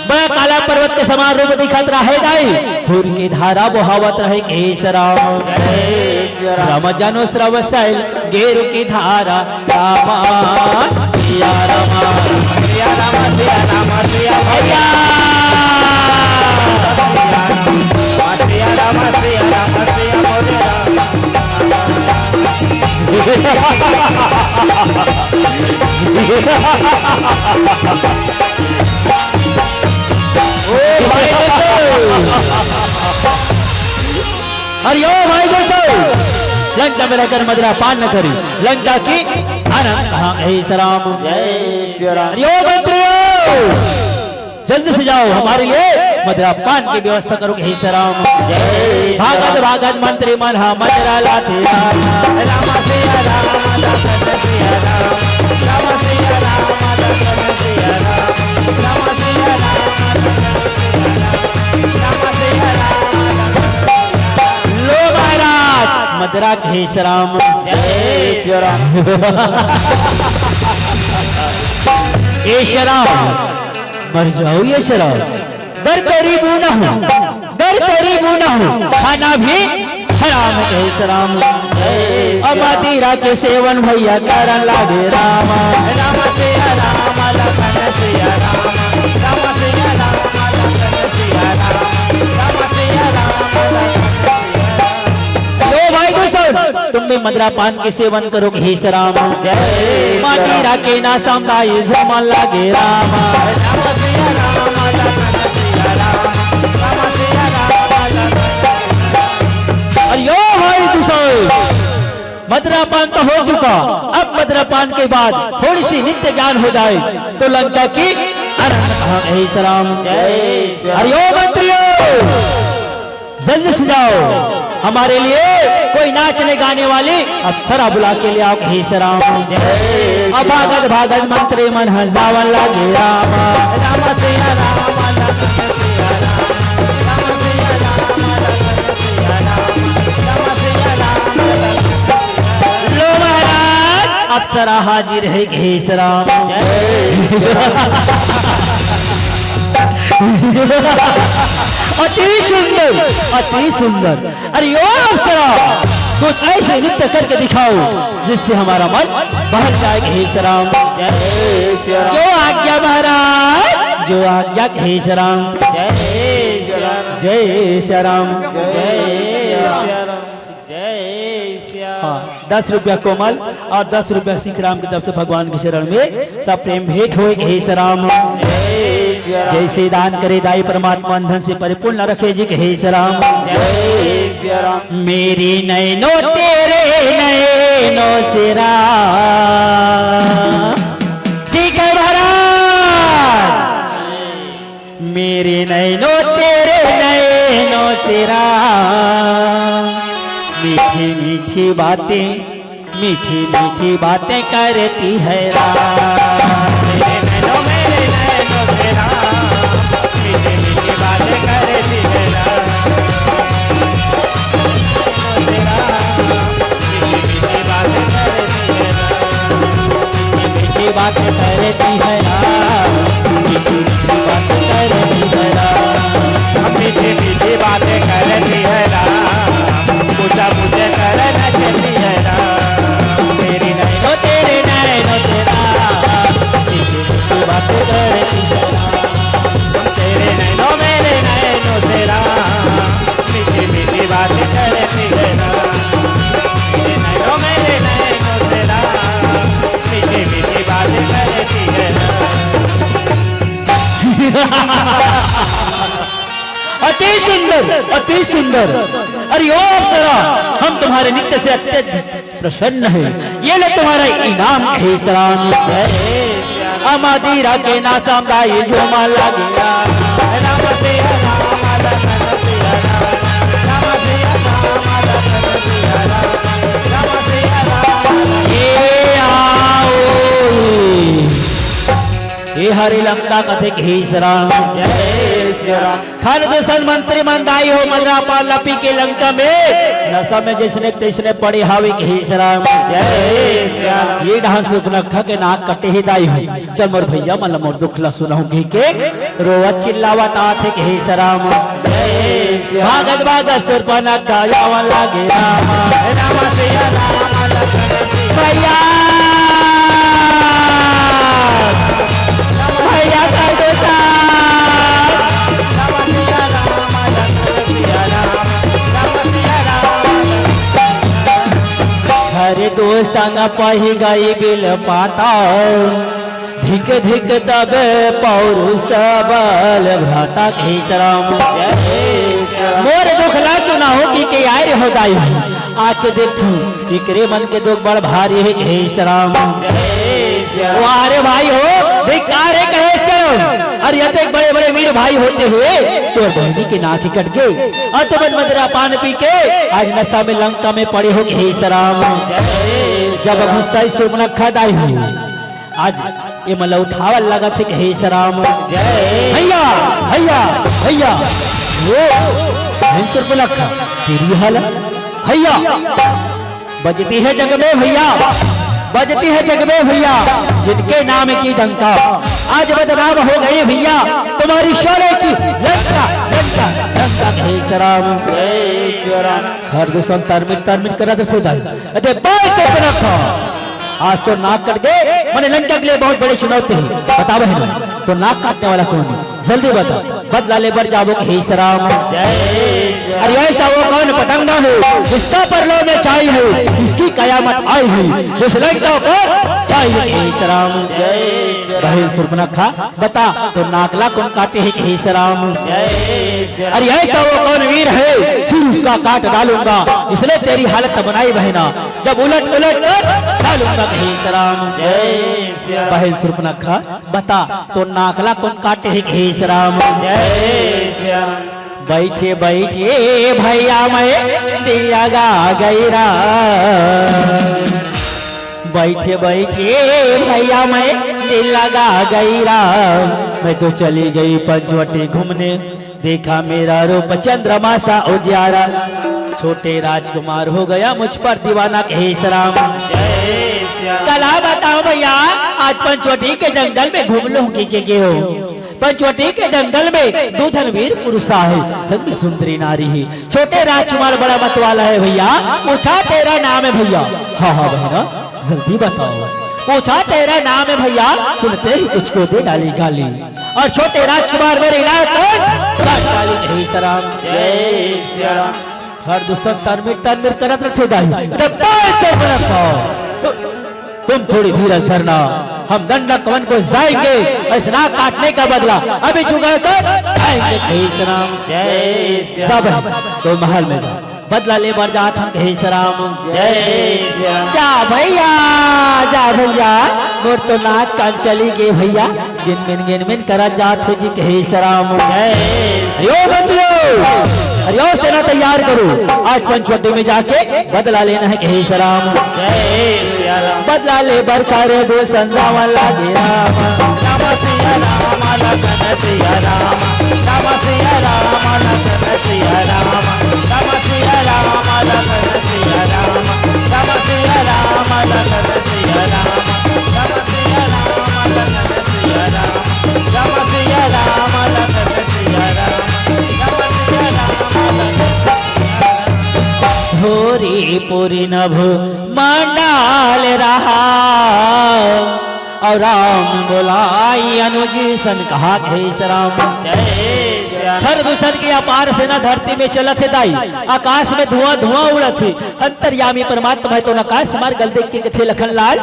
बड़ा काला पर्वत के समान रूप दिखत रहे दाई, खून के धारा बहावत रहे, हे श्याम। राम जनु स्रव सैल गेरु की धारा, रामा सिया रामा। सिया रामा, सिया रामा, सिया भैया। सिया रामा, सिया रामा, सिया मोरे रामा। ओ भाई दोस्तों, अरे ओ भाई दोस्तों, लंका में रहकर मदिरा पान न करी, लंका की आनंद कहाँ, हे श्याम। जय श्री राम। अरे ओ मंत्रियों, जल्दी से जाओ, हमारे लिए मदिरा पान की व्यवस्था करो, हे श्याम। जय भागत भागत मंत्री मन हा मदिरा लाथे। राम सिया राम, लखन सिया राम, राम सिया राम, लखन सिया राम, राम सिया राम, लखन सिया राम, राम सिया राम, लखन सिया राम। लो महाराज, मदिरा के हे श्याम। जय श्री राम। हे श्याम, मर जाओ ये श्याम। गर तेरी बूना हूँ, गर तेरी बूना हूँ, खाना भी हराम कहे राम। अब मदिरा के सेवन भैया करन लागे राम। राम सिया राम, लखन सिया राम, राम सिया राम, लखन सिया राम, राम सिया राम, लखन सिया राम। लो भाई दूसर, तुम भी मदिरा पान के सेवन करो कहे राम। मदिरा के नशा म दाई झूमन लागे राम। अरे यो भाई दूसर, मदिरा पान तो हो चुका, अब मदिरा पान के बाद थोड़ी सी नित्य ज्ञान हो जाए तो लंका की अनंत कहा कहे राम। अरे यो मंत्रियों, जल्दी से जाओ, हमारे लिए कोई नाचने गाने वाली अप्सरा बुला के ले आओ कहे राम। अब भागत भागत मंत्री मन ह जावन लागे राम। राम सिया राम, लखन सिया राम, राम सिया राम, लखन सिया राम, राम सिया राम, लखन सिया राम। लो महाराज, अप्सरा हाजिर है कहे राम। अति सुंदर, अति सुंदर। अरे यो अप्सरा, कुछ ऐसे नृत्य करके दिखाओ जिससे हमारा मन बहल जाए कहे राम। जो आज्ञा महाराज, जो आज्ञा कहे राम। जय श्री राम। जय श्री राम। हाँ, दस रुपया कोमल और दस रुपया सिख राम की तरफ से भगवान के चरण में सब प्रेम भेंट होए कहे राम। जैसे दान करे दाई परमात्मा धन से परिपूर्ण रखे जी कहे राम। मेरी नैनो तेरे नैनो से राम। ठीक है महाराज, मेरे नैनो तेरे नैनो से राम। मीठी मीठी बातें, मीठी मीठी बातें करती है राम। मेरे नैनो, मेरे नैनो से राम, मीठी मीठी बातें करती है राम। मीठी मीठी बातें करती है राम। मीठी बातें करती है राम। मीठी मीठी बातें करती है राम। मीठी मीठी बातें करती है राम। पूजा मुझे करना चाहती है राम। मेरी नैनो तेरे नैनो से राम। मीठी मीठी बातें करती है राम। तेरे नैनो मेरे नैनो से राम। मीठी मीठी बातें करती है राम। तेरे नैनो मेरे नैनो से राम। मीठी मीठी बातें करती है राम। अति सुंदर, अति सुंदर। अरे ओ अप्सरा, हम तुम्हारे नृत्य से अत्यधिक प्रसन्न है। ये लो तुम्हारा इनाम कहे राम। अमादीरा के नासम दाई झूमा लागे। राम सिया राम, लखन सिया राम, राम सिया राम, लखन सिया राम, राम सिया राम। ए आओ। ए हरे लंका कथे कहे राम। जय श्री राम। खर दूषण मंत्री मन दाई हो, मदरा पान ला पी के लंका में नशा में जैसने तैसने पड़े हावे कहे राम। जय श्री राम। ये डहन सुपनखा के नाक कटे हे दाई हो। चल मोर भैया मन ला मोर दुख ला सुनाहूं कहि के रोवत चिल्लावत आथे कहे राम। जय श्री राम। भागत भागत सुपनखा जावन लागे राम। राम सिया राम लखन सिया भैया। भैया कर दो साथ। हर दो संग पही गई बिल पाता, धिक धिक तब पौरुष बल भ्राता कहे राम। मोर दुख ला सुनाहूं कहि के आय रे हो दाई। आके देखथू, एकरे मन के दुख बड़ भारी हे, कहे राम। वाह रे भाई हो, धिक्कार हे, कहे राम। अरे अतेक बड़े-बड़े वीर भाई होते हुए तोर बहिनी के नाक कट गे। अउ तुमन मदरा पान पी के आज नशा में लंका में पड़े हो, कहे राम। जब गुस्सा सुपनखा दाई हो, आज ये मन ला उठावल लगत हे, कहे राम। जय। भैया, भैया, भैया। ओ, भयंकर बुलक, तेरी हाल। भैया, बजती है जग में भैया, बजती है जग में भैया, जिनके नाम की डंका। आज बदनाम हो गई भैया, तुम्हारी शौर्य की लंका, लंका, लंका, कहे राम। जय। हर दूसर तरमिट तरमिट करत रथे दाई। अरे बाय तो बना खा। आज तो नाक कट गए, मने लंका के लिए बहुत बड़ी चुनौती है। बता बहन, तो नाक काटने वाला कौन है? जल्दी बता। बदला ले बर जाबो कहे इस राम। अरे ऐसा वो कौन पतंगा है जिसका परलोक में छाई है, इसकी कयामत आई है, इस लंका पर छाई है कहे इस राम। बहन सुर्पनखा, बता तो नाक ला कौन काटे है कहे इस राम। अरे ऐसा वो कौन वीर है फिर उसका काट डालूंगा, इसने तेरी हालत बनाई बहना, जब उलट उलट कर डालूंगा कहे इस राम। बहन सुर्पनखा, बता तो नाक ला कौन काटे है कहे इस राम। बैठे बैठे भैया मैं दिल लगा गई राम। बैठे बैठे भैया मैं दिल लगा गई राम। मैं तो चली गई पंचवटी घूमने, देखा मेरा रूप चंद्रमा सा उजियारा। छोटे राजकुमार हो गया मुझ पर दीवाना कहे इस राम। कला बताओ भैया, आज पंचवटी के जंगल में घूम लूंगी के, के हो। पंचवटी के जंगल में दो झन वीर पुरुष आहे, संग सुंदरी नारी है। छोटे राजकुमार बड़ा मत वाला है भैया, पूछा तेरा नाम है भैया। हाँ हाँ बहना, जल्दी बताओ। पूछा तेरा नाम है भैया, सुनते ही तुझको दे डाली गाली। और छोटे राजकुमार मेरे नाम पर राजपाली कहे इस राम। हर दूसर तरमिट तरमिट करत रथे दाई। अरे बाय तो बना खा। तुम थोड़ी धीरज धरना, हम दंडक वन को जाएंगे, इस नाक काटने का बदला अभी चुका कर आएंगे कहे इस राम। सब तो महल में जा, बदला ले बर जात हन कहे इस राम। जा भैया, जा भैया, मोर तो नाक कान चली गे भैया, गिन मिन गिन मिन करत जात हे जी कहे इस राम। यो मंत्रियों, अरे और सेना तैयार करो, आज पंचवटी में जाके बदला लेना है कहे इस राम। बदला ले बर करे दो संजावन लागे राम। राम सिया राम लखन सिया राम। राम सिया राम लखन सिया राम। राम सिया राम लखन सिया राम। राम सिया राम लखन सिया राम। राम सिया राम लखन सिया राम। राम सिया राम लखन सिया राम। राम सिया राम लखन सिया राम। होरी पूरी नभ मांडाल रहा। और राम बोलाई अनुज सन कहा कहे इस राम। हर दूसर की अपार सेना धरती में चलत हे दाई, आकाश में धुआं धुआं उड़त हे। अंतर्यामी परमात्मा है तो आकाश मार्ग ल देख के कथे लखन लाल,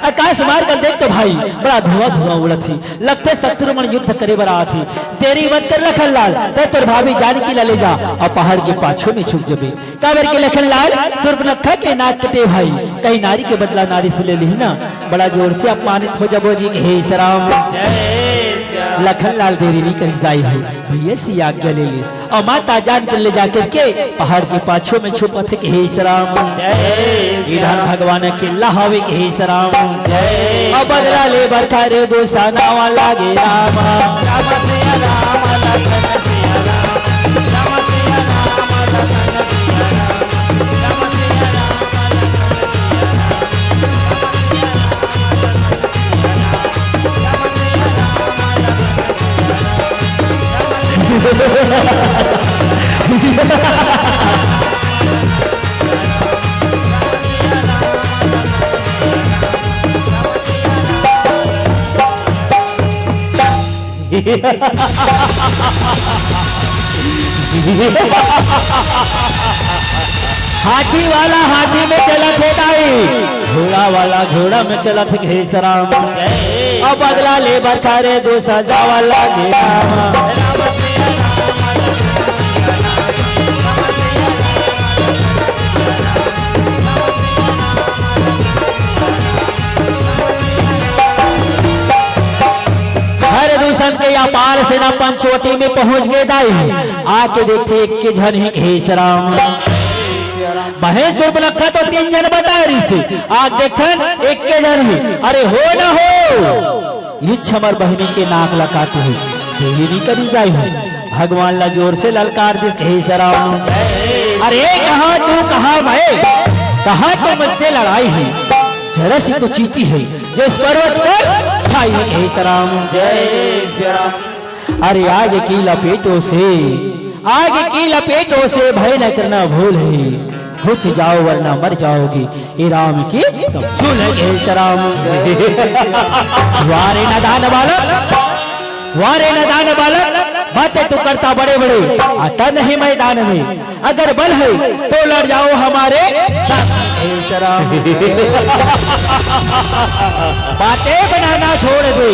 आकाश मार्ग ल देख तो भाई बड़ा धुआं धुआं उड़त हे, लगथे शत्रु मन युद्ध करे बर आत हे। देरी मत कर लखन लाल, ते तोर भाभी जानकी ला ले जा और पहाड़ के पाछू में छुप जबे। काबर के लखन लाल, सुर्पनखा के नाक कटे भाई, कहीं नारी के बदला नारी से ले लिही ना, बड़ा जोर से अपमानित हो जबो जी कहे इस राम। लखन लाल देरी नहीं करिस दाई भाई, भैया से आज्ञा ले लिस और माता जानकी ले जा करके पहाड़ के पाछू में छुपत हे कहे इस राम। इधर भगवान के लहावे कहे इस राम। अब बदला ले बर करे दो सनावा लागे राम। राम सिया राम लखन सिया राम। राम सिया राम लखन सिया राम। राम सिया राम लखन सिया राम। राम सिया राम लखन सिया राम। राम सिया राम लखन सिया राम। राम सिया राम लखन सिया राम। हाथी वाला हाथी में चलत हे दाई, घोड़ा वाला घोड़ा में चलत हे कहे इस राम। अब बदला ले बर करे दो सनावा लागे राम। हर दूसर के अपार सेना पंचवटी में पहुंच गे दाई। आके देखथे एक के झन हे कहे इस राम। बहन सुर्पनखा तो तीन झन बता रहिस हे, आके देखथन एक के झन हे। अरे हो ना हो, इच हमर बहिनी के नाक ला काटे हे, देरी नहीं करी जाई हे। भगवान ला जोर से ललकार दिस कहे इस राम। अरे कहाँ तू कहाँ मैं, कहाँ तो मुझसे लड़ाई हे, जरा सी तो चींटी हे जो इस पर्वत पर छाई हे कहे इस राम। अरे आग की लपेटों से आग की लपेटों से भय न करना भूल है, बुझ जाओ वरना मर जाओगे, ये राम की समझूल है, कहे श्री राम। वारे नादान बालक, वारे नादान बालक, बातें तू करता बड़े बड़े, आता नहीं मैदान में। अगर बल है तो लड़ जाओ हमारे साथ, कहे श्री राम। बातें बनाना छोड़ दे,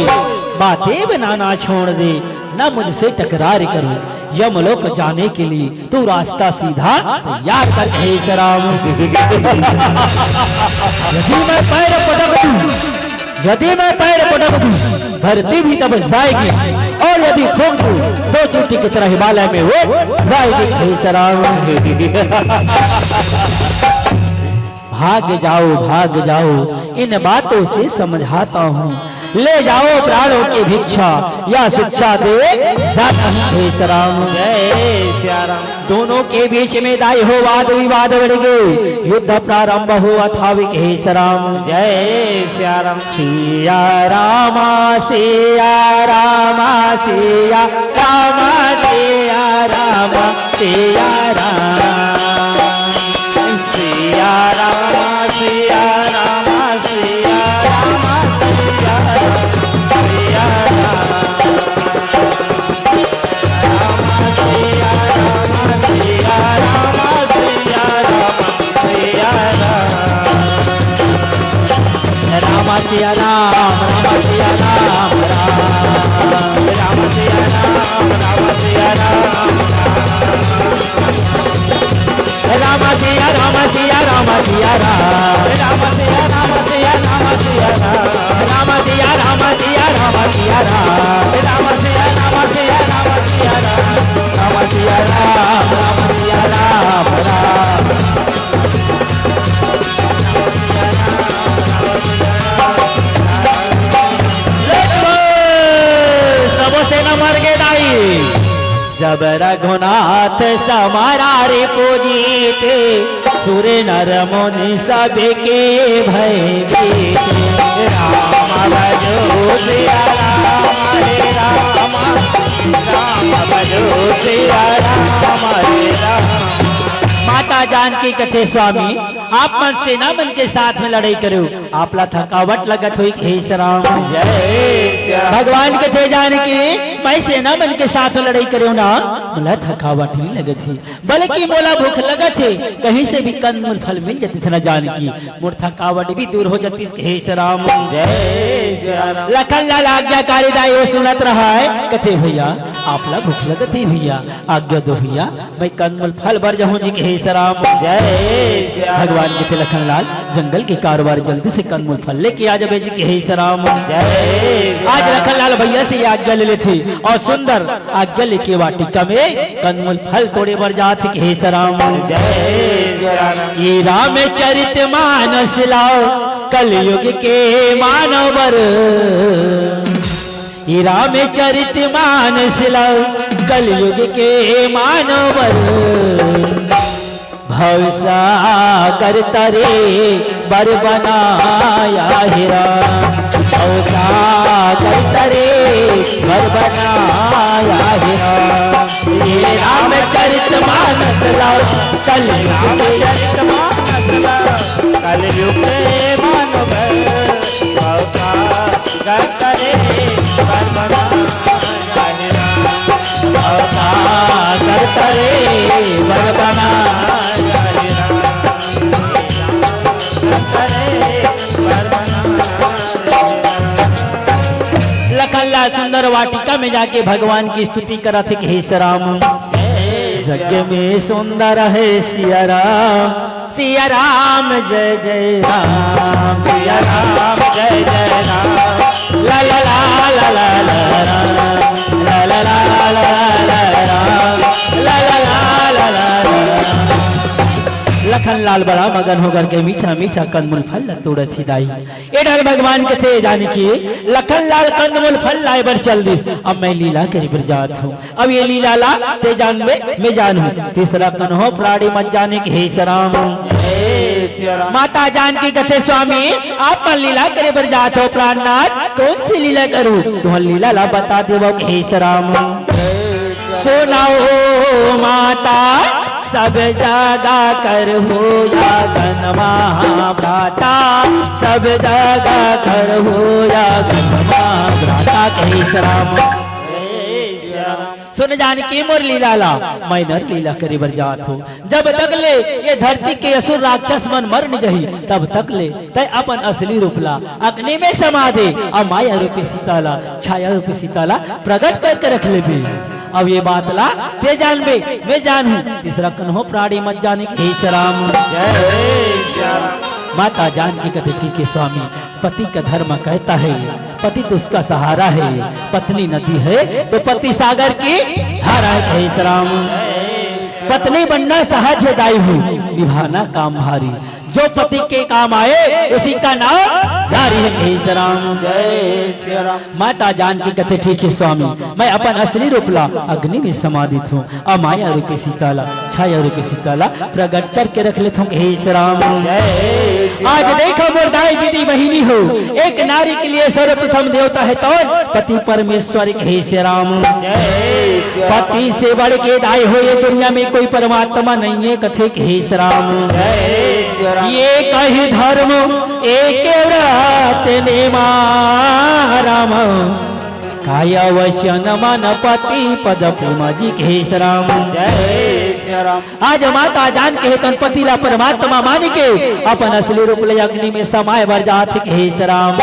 बातें बनाना छोड़ दे, ना मुझसे तकरार करो, यमलोक जाने के लिए तू रास्ता सीधा तैयार कर, कहे श्री राम। यदि मैं पैर पटक दूं, यदि मैं पैर पटक दूं, धरती भी तब जाएगी, और यदि फूंक दूं, दो चींटी की तरह हिमालय में वो जाएगी, कहे श्री राम। भाग जाओ, भाग जाओ, इन बातों से समझाता हूँ। ले जाओ प्राणों की भिक्षा, या शिक्षा दे जाता हूँ, कहे श्री राम। जय सिया राम। दोनों के बीच में दाई हो वाद विवाद बढ़ गए, युद्ध प्रारंभ हुआ था, कहे श्री राम। जय सिया राम। सिया रामा, सिया रामा, सिया रामा, सिया रामा, सिया राम। सिया राम, सिया राम, सिया राम, सिया राम, सिया राम। राम सिया राम, सिया राम, सिया राम, सिया राम। राम सिया राम, राम सिया राम, राम। राम सिया राम, राम सिया राम, राम। राम सिया राम, सिया राम, सिया राम। राम सिया राम, सिया राम, सिया राम। राम सिया राम, सिया राम, सिया राम। राम सिया राम, सिया राम, सिया राम। राम सिया राम, राम सिया राम, राम। सबो सेना मर गे दाई। जब रघुनाथ समरारि पूजिते, सुर नर मुनि सबके भय भीते। राम भजो सिया राम, हरे राम, राम भजो सिया राम, हरे राम। माता जानकी कथे, स्वामी, आप मन सेना मन के साथ में लड़ाई करो, आप ला थकावट लगत होही, कहे श्री राम। जय सिया राम। भगवान कथे, जानकी, मैं सेना मन के साथ में लड़ाई करेंव ना, मोला थकावट नहीं लगत हे, बल्कि मोला भूख लगत हे, कहीं से भी कंदमूल फल मिल जातिस ना जानकी, मोर थकावट भी दूर हो जातिस, कहे श्री राम। जय सिया राम। लखन लाल आज्ञाकारी दाई वो सुनत रहा है, कथे, भैया, आप ला भूख लगत हे भैया, आज्ञा दो भैया, मैं कंदमूल फल बर जाहूं जी, कहे श्री राम। जय सिया राम। भगवान कथे, लखन लाल, जंगल के कारोबार, जल्दी से कंदमूल फल लेके आ जाबे जी, कहे श्री राम। जय सिया राम। आज लखन लाल भैया से ये आज्ञा ले लेथे और सुंदर आज्ञा लेके वाटिका में कंदमूल फल तोड़े बर जात हे, कहे श्री राम। जय सिया राम। ये रामचरित मानस लाओ, कलयुग के मानव बर। ये रामचरित मानस लाओ, कलयुग के मानव बर। भवसागर तरे बर बनाया हे राम, भवसागर तरे बर बनाया हे राम। ये रामचरित मानस लाओ, कलयुग के रामचरित मानस लाओ, कलयुग के मानव बर। भवसागर तरे बर बनाया हे राम, भवसागर तरे बर बनाया हे राम। लखन लाल सुंदर वाटिका में जाके भगवान की स्तुति करत हे, कहे श्री राम। जग में सुंदर है सिया राम, सिया राम जय जय राम, सिया राम जय जय राम। ला ला ला ला ला ला राम, ला ला ला ला ला ला राम, ला ला ला ला ला ला राम। लखन लाल बड़ा मगन होकर के मीठा मीठा कंदमूल फल ल तोड़त ही दाई। ए डहर भगवान कथे जानकी, लखन लाल कंदमूल फल लाए बर चल दिस, अब मैं लीला करे बर जात हूँ। अब ये लीला ला ते जानबे, मैं जानहूँ। तीसरा कन्हो प्राणी मत जाने, कहे श्री राम। माता जानकी कथे, स्वामी, आप मन लीला करे बर जात हो, प्राणनाथ, कौन सी लीला करूँ? तुहर लीला ला बता देवो, कहे श्री राम। सुनहु माता, सब जगा करहु या गन महाभ्राता, सब जगा करहु या गन महाभ्राता, कहे श्री राम। सुन जानकी मोर लीला ला, मैं नर लीला करे बर जात हूँ। जब तक ले ये धरती के असुर राक्षस मन मर नि जही, तब तक ले तैं अपन असली रूप ला अग्नि में समा दे, अउ माया रूपी सीता ला, छाया रूपी सीता ला प्रगट करके रख लेबे। अब ये बात ला तैं जानबे, मैं जानहूँ, तीसरा कन्हो प्राणी मत जाने, कहे श्री राम। जय श्री राम। माता जानकी कथे, ठीक है स्वामी, पति का धर्म कहता है, पति तो उसका सहारा है, पत्नी नदी है तो पति सागर की धारा है, कहे श्री राम। पत्नी बनना सहज है दाई हो, निभाना काम भारी, जो पति के काम आए उसी का नाम नारी है, कहे श्री राम। जय श्री राम। माता जानकी कथे, ठीक है स्वामी, मैं अपन असली रूप ला अग्नि में समा देत हूँ, अउ माया रूपी सीता ला, छाया रूपी सीता ला प्रगट करके रख लेत हूँ, कहे श्री राम। जय श्री आज राम। देखो मोर दाई दीदी बहिनी हो, एक नारी के लिए सर्वप्रथम देवता है कौन? पति परमेश्वर, कहे श्री राम। जय श्री राम। पति से बढ़ के दाई हो ये दुनिया में कोई परमात्मा नहीं है, कथे, कहे श्री राम। जय श्री राम। एक ही धर्म एक व्रत नेमा राम, काय वचन मन पति पद प्रेम जी, कहे श्री राम। जय श्री राम। आज माता जानकी हे तन पति ला परमात्मा मान के अपन असली रूप ले अग्नि में समाए बर जात हे, कहे श्री राम।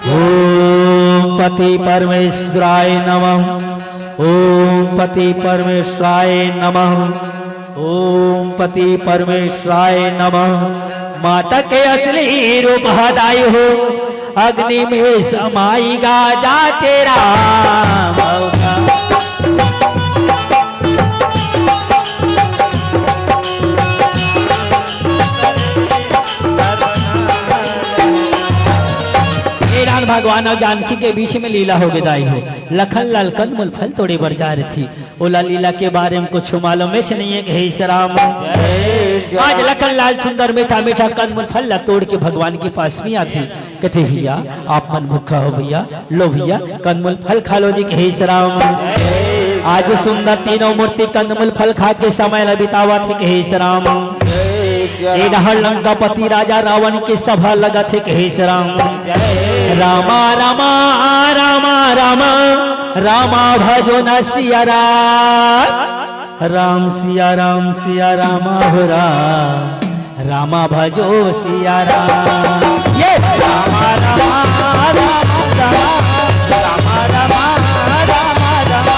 ओम पति परमेश्वराय नमः। ओम पति परमेश्वराय नमः। ओम पति परमेश्वराय नमः। माता के असली रूप ह दाई हो, अग्नि में समाई गा जात हे राम। हे राम, भगवान अउ जानकी के बीच में लीला होगे दाई हो। लखन लाल कंदमूल फल तोड़े बर जा रही थी, ओला लीला के बारे में कुछ मालूम च नहीं है, कहे श्री राम। आज लखन लाल सुंदर मीठा मीठा कंदमूल फल ला तोड़ के भगवान के पास में आथे, कथे, भैया, आप मन भूखा हो भैया, लो भैया, कंदमूल फल खा लो जी, कहे श्री राम। आज सुंदर तीनों मूर्ति कंदमूल फल खा के समय ला बितावत हे, कहे श्री राम। ए डहर लंकापति राजा रावण के सभा लगत हे, कहे श्री राम। रामा रामा रामा रामा, रामा भजो न सिया राम। राम सिया राम सिया रामा हो राम, रामा भजो सिया राम। ये रामा रामा रामा रामा, रामा रामा रामा रामा,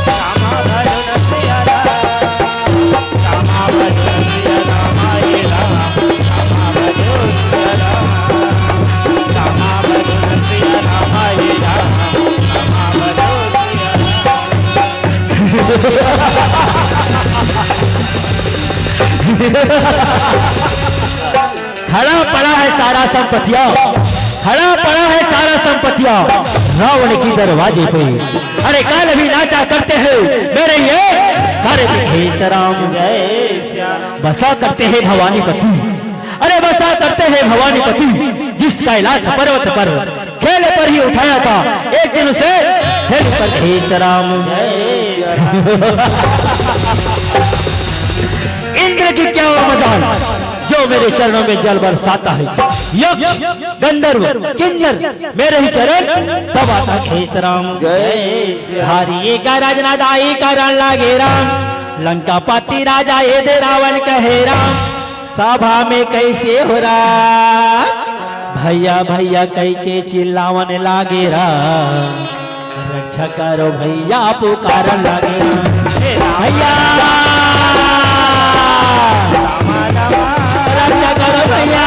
रामा भजो न सिया राम। रामा भजो सिया राम, हे राम, रामा भजो सिया राम। रामा भजो सिया राम, हे राम, रामा भजो सिया राम। खड़ा पड़ा है सारा संपत्तिया, खड़ा पड़ा है सारा संपत्तिया रावण की दरवाजे पे। अरे काल भी नाचा करते हैं मेरे ये सारे, कहे श्री राम। बसा करते हैं भवानीपति, अरे बसा करते हैं भवानीपति, जिस कैलाश पर्वत पर खेले पर ही उठाया था, एक दिन उसे खेले पर, कहे श्री राम। इंद्र की क्या मजाल, जो मेरे चरणों में जल बरसाता है। यक्ष, गंधर्व, किन्नर, मेरे ही चरण दबाता, कहे श्री राम। भारी एक गरज न दाई करन लागे राम, लंकापति राजा ये दे रावण कहे राम। सभा में कैसे हो रहा भैया, भैया कह के चिल्लावन लागे रहा। रक्षा करो भैया, पुकारन लागे रहा। भैया, रक्षा करो भैया।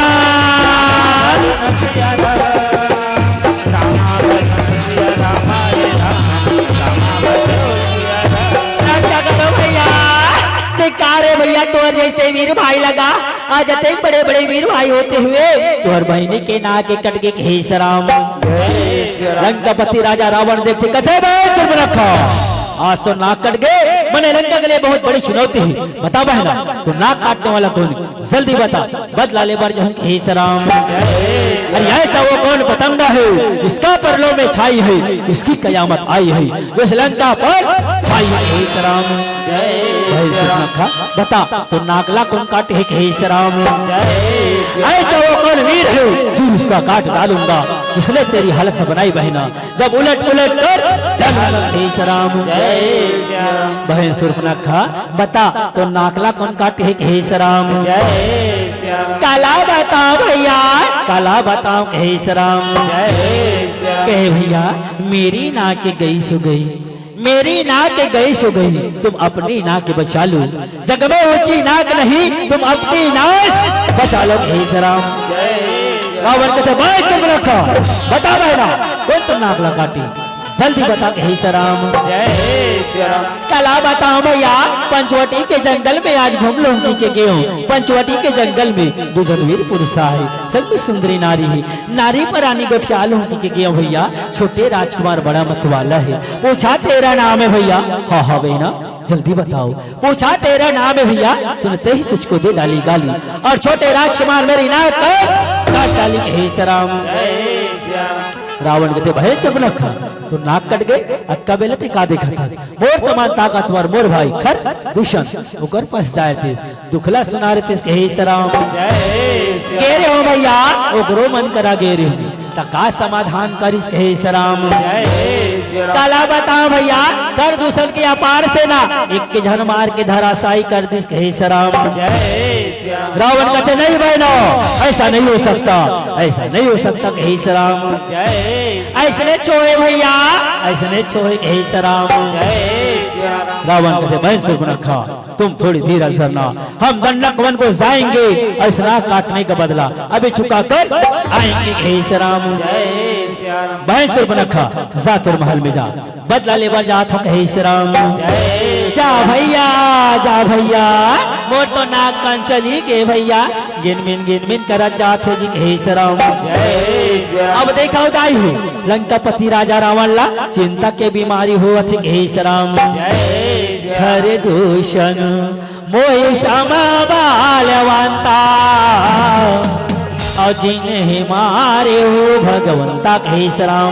रक्षा करो भैया। ते का रे भैया, तोर जैसे वीर भाई लगा आज अतेक बड़े-बड़े वीर भाई होते हुए तोहर बहिनी के नाक के कट गे, कहे श्री राम। लंकापति राजा रावण देखथे, कथे, "बे चुप रखो, आज तो नाक कट गे, मैंने लंका के लिए बहुत बड़ी चुनौती है। बता बहना, तो नाक काटने वाला कौन है? जल्दी बता, बदला ले बर जाऊं कहे श्री राम। अरे ऐसा वो कौन पतंगा है, इसका परलोक में छाई है, इसकी कयामत आई है, जो इस लंका पर छाई है कहे श्री राम। भाई सुर्पनखा, बता, तो नाक ला कौन काटे है कहे श्री राम। ऐसा वो कौन वीर है, सिर उसका काट डालूंगा, जिसने तेरी हालत बनाई बहना, जब उलट पुलट कर डालूंगा कहे श्री राम। बहन सुर्पनखा, बता, तो नाक ला कौन काटे है कहे श्री राम। काला बताओ भैया, काला बताओ कहे श्री राम। कहे भैया, मेरी नाक गई सो गई, मेरी नाक गई सो गई, तुम अपनी नाक बचा लो। जग में ऊंची नाक नहीं, तुम अपनी नाक बचा लो कहे श्री राम। रावण कहते, भाई सुर्पनखा, बता बहना, कौन तुम नाक ला काटी, जल्दी बता कहे श्री राम। काला बताओ भैया, पंचवटी के जंगल में आज घूम लूं कहि के गेंव। पंचवटी के जंगल में दू झन वीर पुरुष आहे, संग में सुंदरी नारी हे। नारी परानी गोठिया लूं कहि के गेंव भैया, छोटे राजकुमार बड़ा मतवाला हे। पूछा तेरा नाम है भैया? हाँ हाँ बहना, जल्दी बताओ। पूछा तेरा नाम है भैया, सुनते ही तुझको दे डाली गाली। और छोटे राजकुमार मेरी नाक काट डाली कहे श्री राम। रावण कहते, भाई सुर्पनखा, तो नाक कट गए, अतका बेला ते का देखत हस? मोर समान ताकतवर मोर भाई खरदूषण ओकर पास जाए रहितिस, दुख ला सुनाए रहितिस कहे श्री राम। गे रहेंव भैया, ओकरो मन करा गे रहेंव, त का समाधान करिस कहे श्री राम। काला बताओ भैया, खरदूषण के अपार सेना एक झन मार के धराशायी कर दिस कहे श्री राम। रावण कहते, नहीं बहना, ऐसा नहीं हो सकता, ऐसा नहीं हो सकता कहे श्री राम। ऐसने छो हे भैया, ऐसने छो हे कहे श्री राम। रावण कहते, बहन सुर्पनखा, तुम थोड़ी धीरज धरना, हम दंडक वन को जाएंगे, ऐसा नाक काटने का बदला अभी चुका कर आएंगे कहे श्री राम। बहन सुर्पनखा, जा तोर महल में जा, बदला लेबर जात हों कहे श्री राम। जा भैया, जा भैया, मोर तो नाक कान चली गे भैया, गिनमिन गिनमिन करत जात हे जी कहे श्री राम। अब देखव दाई हो, लंकापति राजा रावण ला चिंता के बीमारी होवत हे कहे श्री राम। खरदूषण मोहि सम बलवंता, अउ जिनहि मारेउ भगवंता कहे श्री राम।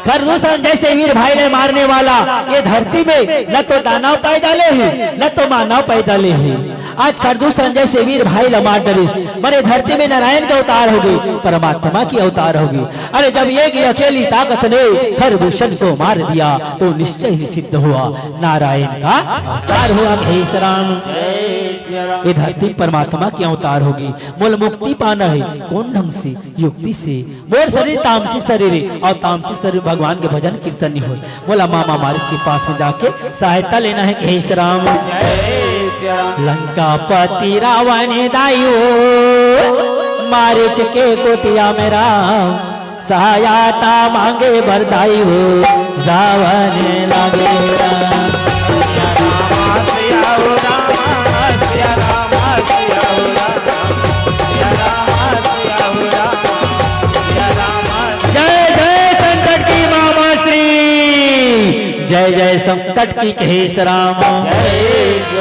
खरदूषण जैसे वीर भाई ले मारने वाला ये धरती में न तो दानव पैदा ले हे, न तो मानव पैदा ले हे। आज खरदूषण जैसे वीर भाई ला मार डरिस, मने धरती में नारायण के अवतार होगे, परमात्मा के अवतार होगे। अरे जब एक ही अकेली ताकत ने खरदूषण को मार दिया तो निश्चय ही सिद्ध हुआ नारायण का अवतार हुआ कहे श्री राम। ये धरती परमात्मा के अवतार होगे। मोला मुक्ति पाना हे, कौन ढंग से? युक्ति से। मोर शरीर तामसी शरीर हे, अउ तामसी शरीर भगवान के भजन कीर्तन नहीं होय। मोला मामा मारीच के पास में जाके सहायता लेना हे कहे श्री राम। लंकापति रावण दाई ओ, मारीच के कुटिया में राम, सहायता मांगे बर दाई ओ, जावन लागे राम। जय जय संकट की मामा श्री, जय जय संकट की कहे श्री राम।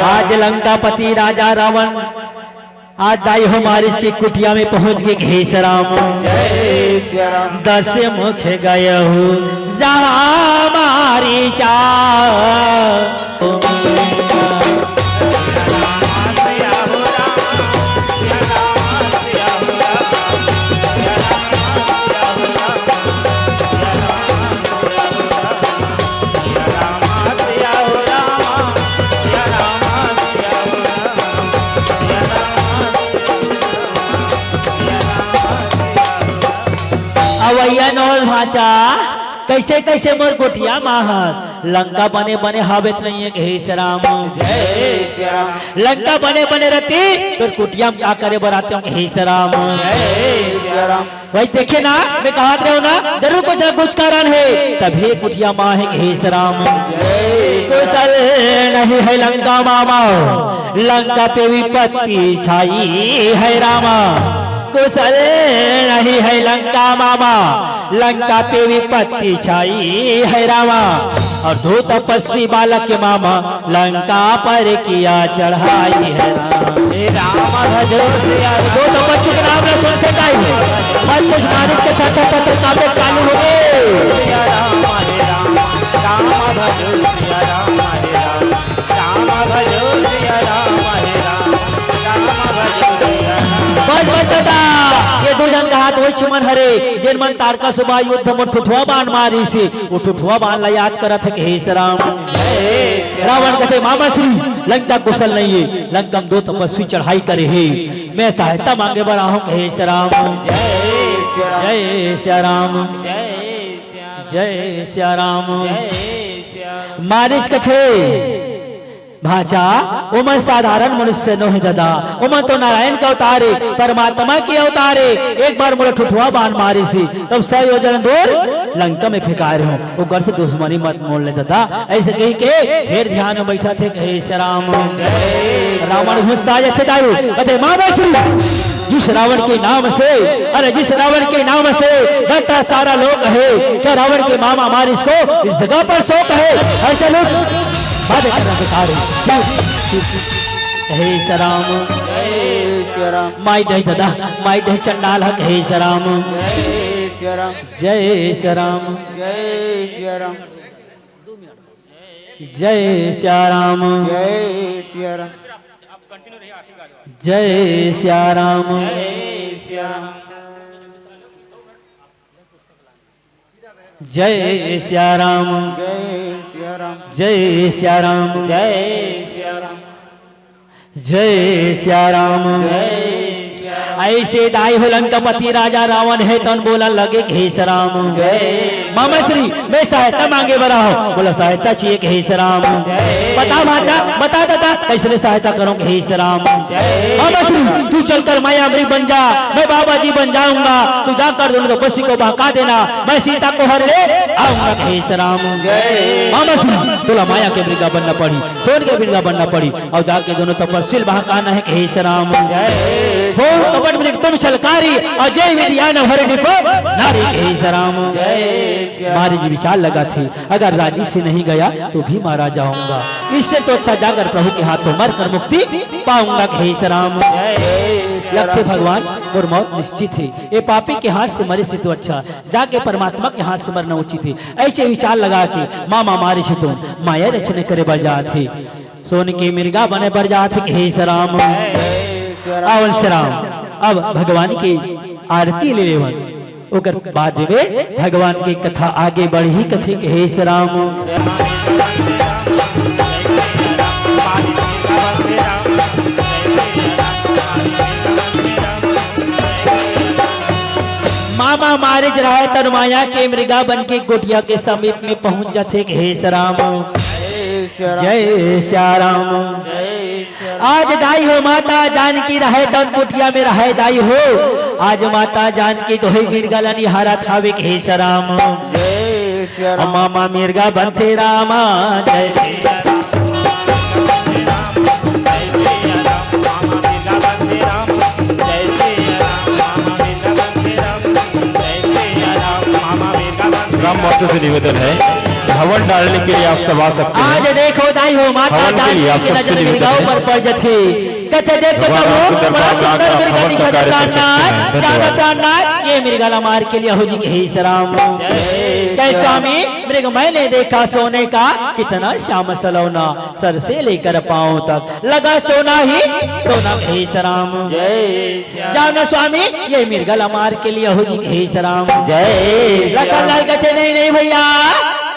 आज लंकापति राजा रावण आज दाई हो मारीच के कुटिया में पहुंच गे कहे श्री राम। दस मुख गयहु जहाँ मारीचा। अवैया नोल भांचा, कैसे कैसे मोर गोठिया माहस, लंका बने बने हावेत नहीं है कहे श्री राम। लंका बने बने रहती तोर कुटिया में का करे बर आते हो कहे श्री राम। वही देखे ना, मैं कहत रहे हो ना, जरूर कुछ ना कुछ कारण है, तभी कुटिया माँ है कहे श्री राम। कुशल नहीं है लंका मामा, लंका पे विपत्ति छाई है रामा। कुशल नहीं है लंका मामा, लंका पे विपत्ति छाई है रामा। और दो तपस्वी बालक मामा, लंका पर किया चढ़ाई है राम। हे राम भजो सिया राम। दो तपस्वी के नाम ला सुनते जाई। मत कुछ मानिस के थर थर थर थर कांपे चालू हो गए। सिया राम, हे राम, राम भजो सिया राम, हे राम, राम भजो सिया राम, हे राम, राम भजो सिया राम। बस बस दादा, ये दू झन का हाथ वही चिमन हरे, जेन मन तारका सुबह युद्ध में ठुठुआ बाण मारिस हे, वो ठुठुआ बाण ला याद करत हे, कहे, "हे राम।" रावण कथे, "मामा श्री, लंका कुशल नहीं है, लंका में दो तपस्वी चढ़ाई करे हे, मैं सहायता मांगे बर आहूं," कहे, "हे राम।" जय सिया राम। जय सिया राम। मारिच कथे, भांचा, ओमन साधारण मनुष्य नोहे ददा, ओमन तो नारायण के अवतार हे, परमात्मा के अवतार हे। एक बार मोला ठुठुआ बाण मारिस हे, तब सौ योजन दूर लंका में फेंकाय रहेंव, ओकर से दुश्मनी मत मोल ले ददा। अइसे कहि के फेर ध्यान में बइठत हे, कहे, "सिया राम।" रावण गुस्सा जथे दारू, कथे, "मामा श्री, जिस रावण के नाम से, अरे जिस रावण के नाम से डरता सारा लोक है, क्या रावण के मामा मारिच को इस जगह पर शोक है?" ऐसे लोग बातें करना बेकार है। हे सिया राम। जय सिया राम। माई डहे दादा, माई डहे चंडाल हक, हे सिया राम। जय सिया राम। जय सिया राम। जय सिया राम। जय सिया राम। जय सिया राम। जय सिया राम। जय सिया राम। जय सिया राम। जय सिया राम। जय सिया राम। जय सिया राम। जय सिया राम। जय सिया राम। अइसे दाई हो लंकापति राजा रावण हे तउन बोलन लगे, कहे, "सिया राम।" जय। मामा श्री, मैं सहायता मांगे बर आहूं, मोला सहायता चाहिए, कहे, "सिया राम।" जय। बता भांचा, बता दादा, कइसने सहायता करंव, कहे, "सिया राम।" जय। मामा श्री, तू चलकर माया मृग बन जा, मैं बाबा जी बन जाऊंगा, तू जाकर दोनों तपस्वी को बहका देना, मैं सीता को हर ले आऊंगा, कहे, "सिया राम।" जय। मामा श्री, तोला माया के मृगा बनना पड़ी, सोन के मृगा बनना पड़ी, अउ जाके दोनों तपस्वी ल बहकाना हे, कहे, "सिया राम।" जय। हो कपट मृग तुम छलकारी, अजय विद्या न भर नृप नारी, कहे, "सिया राम।" जय सिया राम। मारिच विचार लगाथे, अगर राजी से नहीं गया तो भी मारा जाऊंगा, इससे तो अच्छा जाकर प्रभु के हाथों मर कर मुक्ति पाऊंगा, कहे, "सिया राम।" जय सिया राम। लगथे भगवान, मोर मौत निश्चित हे, ये पापी के हाथ से मरे से तो अच्छा जाके परमात्मा के हाथ से मरना उचित हे। अइसे विचार लगा के मामा मारिच तो माया रचना करे बर जात हे, सोन के मृगा बने बर जात हे, कहे, "सिया राम।" आवन सिया राम, अब भगवान के आरती ले लेवन, ओकर बाद में भगवान के कथा आगे बढ़ही, कथे, कहे, "सिया राम।" मामा मारिच रहय तउन माया के मृगा बन के कुटिया के समीप में पहुंच जाथे, कहे, "सिया राम।" जय सिया राम। आज दाई हो माता जानकी रहय तउन कुटिया में रहय दाई हो। आज माता जानकी दोहे मृगा ल निहारत हावे, कहे, "सिया राम।" जय सिया राम। मामा मृगा बनथे रामा, जय सिया राम। राम भक्तों से निवेदन है, हवन डालने के लिए आप सब आ सकते हैं। आज देखो दाई हो, माता हवन के लिए आप जानकी के सबसे नजर निवेदन मृगा है। ऊपर पड़ जथे। कथे, "देख तो भगवान प्रभु, राम के बड़ा दरबार में सुंदर आकर मृगा हवन का दिखत हे कार्य कर सकते प्राणनाथ, हैं। धन्यवाद। जाना प्राणनाथ, ये मृगा ला मार के लिया हो जी, कहे, "सिया राम।" जय जय सिया राम। स्वामी, मृग मैंने देखा सोने का, कितना श्याम सलोना, सर से लेकर पांव तक लगा सोना ही सोना, कहे, "सिया राम।" जय जाओ ना स्वामी, ये मृगा ला मार के लिया हो जी, कहे, "सिया राम।" जय। लखन लाल कथे, "नहीं, नहीं भैया,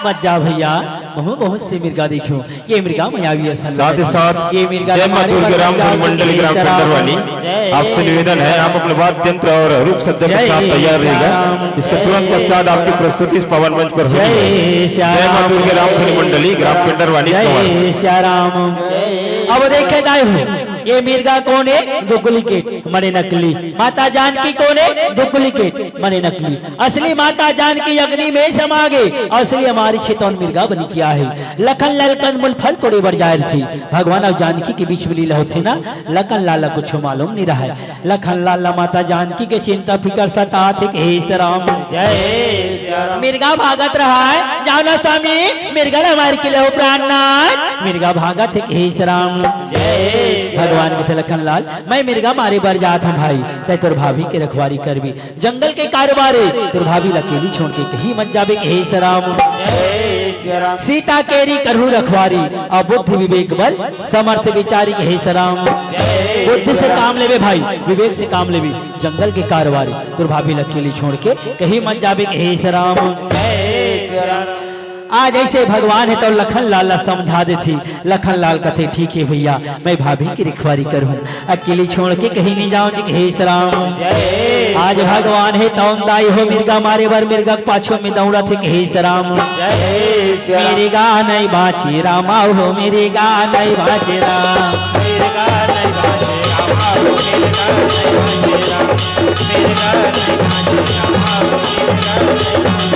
मत जा भैया, महूं बहुत से मृगा देखेंव, ये मृगा मायावी असन।" साथ ही साथ ये मृगा जय माँ मारे दुर्गे राम धुन मंडली ग्राम पेंडरवाली, आपसे निवेदन है, आप अपने वाद्य यंत्र और रूप सज्जा के साथ तैयार रहिएगा। इसके तुरंत पश्चात आपकी प्रस्तुति इस पावन मंच पर होनी है। जय सिया राम। जय माँ दुर्गे राम धुन मंडली ग्राम पेंडरवाली, जय सिया राम। अब देखे दाई हो, ये मिर्गा कोन हे? डुप्लीकेट, मने नकली। माता जानकी कोन हे? डुप्लीकेट, मने नकली। असली माता जानकी अग्नि में समा गे, असली हमारी चितौन मिर्गा बन के आए हे। लखन लाल कंदमूल फल तोड़े बर जाए रथे, भगवान अउ जानकी के बीच में लीला होथे ना, लखन लाल ला कुछ मालूम नहीं रहा हे। लखन लाल ला माता जानकी के चिंता फिकर सताथे कि हे राम। जय सिया राम। मिर्गा भागत रहा हे, जाओ ना स्वामी, मिर्गा ला मार के लेहो प्राणनाथ। मिर्गा भागत हे कि हे राम। जय भगवान कथे लखन लाल, मैं मिर्गा मारे बर जात हूँ भाई, तै तोर भाभी के रखवारी करबे। जंगल के कारोबार हे, तोर भाभी ला अकेली छोड़ के कहीं मत जाबे कि हे राम। जय सिया राम। सीता केरी करहु रखवारी, अउ बुद्धि विवेक बल समर्थ विचारी कि हे राम। बुद्धि से काम लेबे भाई, विवेक से काम लेबे। जंगल के कारोबार हे, तोर भाभी ला अकेली छोड़ के कहीं मत जाबे कि हे राम। जय सिया राम। आज ऐसे भगवान हे तो लखन लाल ला समझा देथे। लखन लाल कथे, ठीक हे भैया, मैं भाभी की रखवारी करहूँ, अकेली छोड़ के कहीं नहीं जाऊँ जी कि हे राम। जय। आज भगवान हे तौन दाई हो, मिर्गा मारे बर मिर्गा के पाछू में दौड़त हे कि हे राम। जय सिया राम। मिर्गा नहीं बाँचे रामा हो, मिर्गा नहीं बाँचे राम। मिर्गा नहीं बाँचे रामा हो, मिर्गा नहीं बाँचे राम। मिर्गा नहीं बाँचे रामा हो, मिर्गा नहीं बाँचे राम।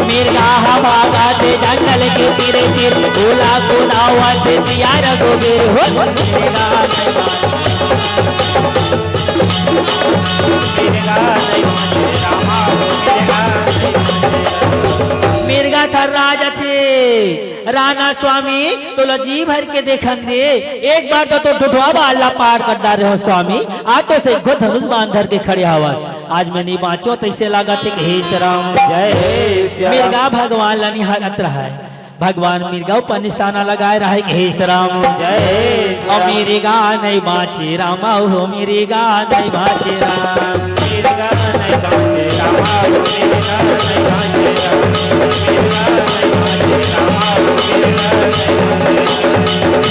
मिर्गा ह भागत जंगल के तीरे तीर, ओला कुदावत सिया रघुबीर हो। मिर्गा नहीं बाँचे रामा हो, मिर्गा नहीं बाँचे राम। मिर्गा थर्रा जथे, राना स्वामी, तोला जी भर के देखन दे। एक बार तो तोर ढुढवा बाल ला पार कर डारे हों स्वामी, आज तो से खुद धनुष बाण धर के खड़े हवस। आज मैं नहीं बाँचों, तइसे लागत हे कि हे राम। जय सिया राम। मिर्गा भगवान ला निहारत रहा हे, भगवान मिर्गा ऊपर निशाना लगाए रहा हे कि हे राम। जय सिया राम। अउ मिर्गा नहीं बाँचे रामा हो, मिर्गा नहीं बाँचे राम। मिर्गा नहीं बाँचे रामा हो, मिर्गा नहीं बाँचे राम। मिर्गा नहीं बाँचे रामा हो, मिर्गा नहीं बाँचे राम।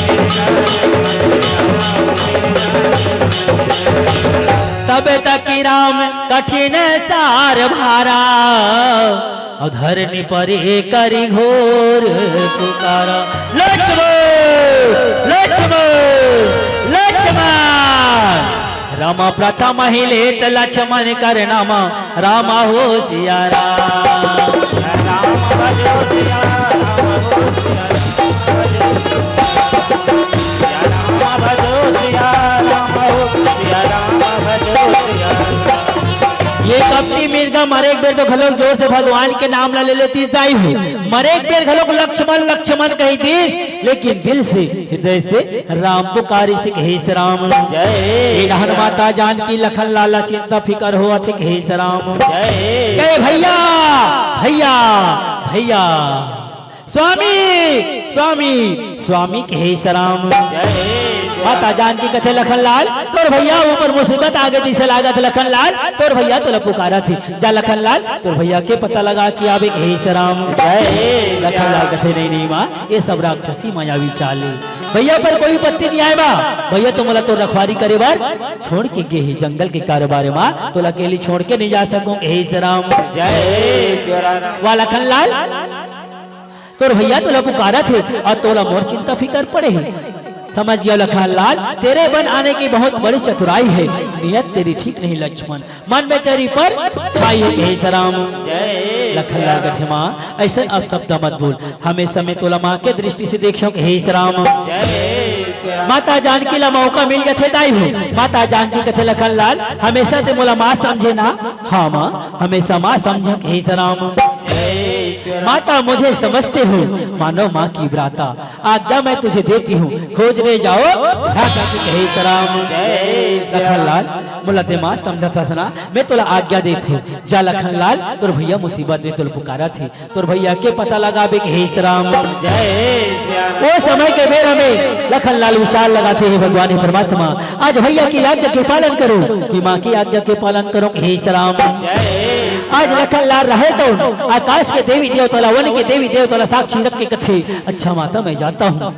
मिर्गा नहीं बाँचे रामा हो, मिर्गा नहीं बाँचे राम। तब तक राम कठिन सार भारा, अउ धरनी परे करि घोर पुकारा। लक्ष्मण, लक्ष्मण, लक्ष्मण। राम प्रथम ही लेत लक्ष्मण कर नाम, राम हो सिया राम। राम भजो सिया राम हो सिया राम। सिया राम भजो सिया राम हो सिया राम भजो सिया राम। ये कपटी मिर्गा मरे एक बेर तो घलोक जोर से भगवान के नाम ला ले लेतिस दाई हो, मरे एक बेर घलोक लक्ष्मण लक्ष्मण कहितिस, लेकिन दिल से, हृदय से राम पुकारिस कि हे राम। जय। ये डहन माता जानकी लखन लाल ला चिंता फिकर होवत हे कि हे राम। जय। कहे भैया, भैया, भैया। स्वामी, स्वामी, स्वामी कि हे राम। जय। माता जानकी कथे लखन लाल, तोर भैया ऊपर मुसीबत आगे, तइसे लागत लखन लाल, तोर भैया तोला पुकारत हे। जा लखन लाल, तोर भैया के पता लगा के आबे कि हे राम। जय। लखन लाल कथे, नहीं, नहीं माँ, ये सब राक्षसी मायावी चाल हे। भैया पर कोई विपत्ति नहीं आए बा, भैया तो मोला तोर रखवारी करे बर छोड़ के गे हे जंगल के कारोबार मा, तोला अकेली छोड़ के नहीं जा सकूं कि हे राम। जय सिया राम। वाह लखन लाल, तोर भैया तोला पुकारत हे अउ तोला मोर चिंता फिकर पड़े हे। समझ गया लखन लाल, तेरे बन आने की बहुत बड़ी चतुराई है, नियत तेरी ठीक नहीं लक्ष्मण, मन में तेरी पर छाई है कि हे राम। जय। लखन लाल कथे माँ, ऐसन अपशब्द मत बोल, हमेशा मैं तोला माँ के दृष्टि से देखे हों कि हे राम। जय। माता जानकी ला मौका मिल जाथे दाई हो, माता जानकी कथे लखन लाल, हमेशा ते मोला माँ समझे ना। हाँ माँ, हमेशा माँ समझे कि हे राम। माता मुझे समझते हो, मानो माँ की भ्राता, आज्ञा मैं तुझे देती हूँ, खोजने जाओ भ्राता की कहे सलाम। जय लखन लाल, मोला ते माँ समझत हस ना, मैं तोला आज्ञा देत हूँ। जा लखन लाल, तोर भैया मुसीबत में तोला पुकारत हे, तोर भैया के पता लगाबे के हे राम। जय सिया राम। ओ समय के बेरा में लखन लाल विचार लगाथे, हे भगवान, हे परमात्मा, आज भैया की आज्ञा के पालन करो कि माँ की आज्ञा के पालन करो, हे राम। जय। आज लखन लाल रहे तो आकाश के देवी देवता ला, वन के देवी देवता ला साक्षी रख के कथे, अच्छा माता, मैं जाता हूँ,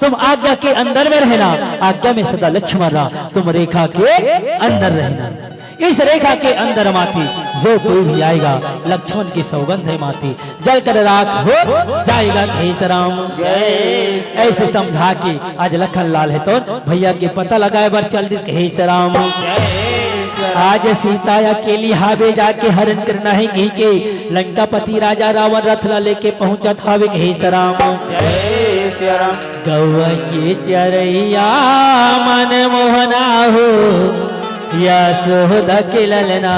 तुम आज्ञा के अंदर में रहना, आज्ञा में सदा लक्ष्मण रहा, तुम रेखा के अंदर रहना। इस रेखा के अंदर माती जो कोई भी आएगा, लक्ष्मण की सौगंध है माती, जल कर राख हो जाएगा, कहे राम। ऐसे समझा के आज लखन लाल हे तो भैया के पता लगाए बर चल दिस, कहे राम। आज सीता अकेली हावे जाके हरण करना हे कहिके लंकापति राजा रावण रथ ला लेके पहुंचत हावे, कहे राम। गौवा के चरैया मन मोहना हो, यशोदा के ललना,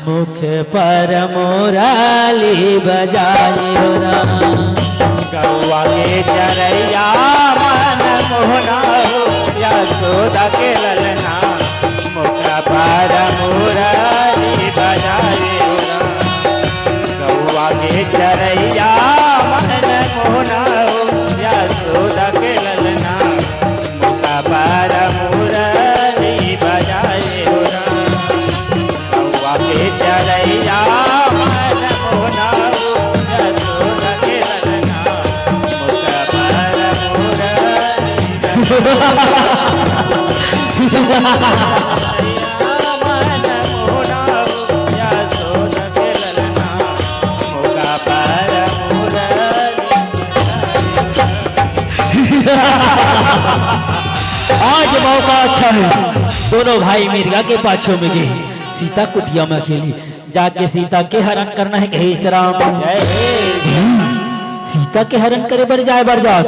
मुख पर मुरली बजाए हो राम। गौवा के चरैया मन मोहना हो, यशोदा के ललना, मुख पर मुरली बजाए हो राम। गौवा के चरैया मन मोहना हो, यशोदा के ललना, मुख पर मुरली बजाए हो राम। गौवा के चरैया मन मोहना हो, यशोदा के ललना, मुख पर मुरली बजाए हो राम। आज मौका अच्छा है, दोनों भाई मिर्गा के पाछू में गे। सीता कुटिया में अकेली, जाके सीता के हरण करना हे, कहे राम। सीता के हरण करे बर जाए बर जात,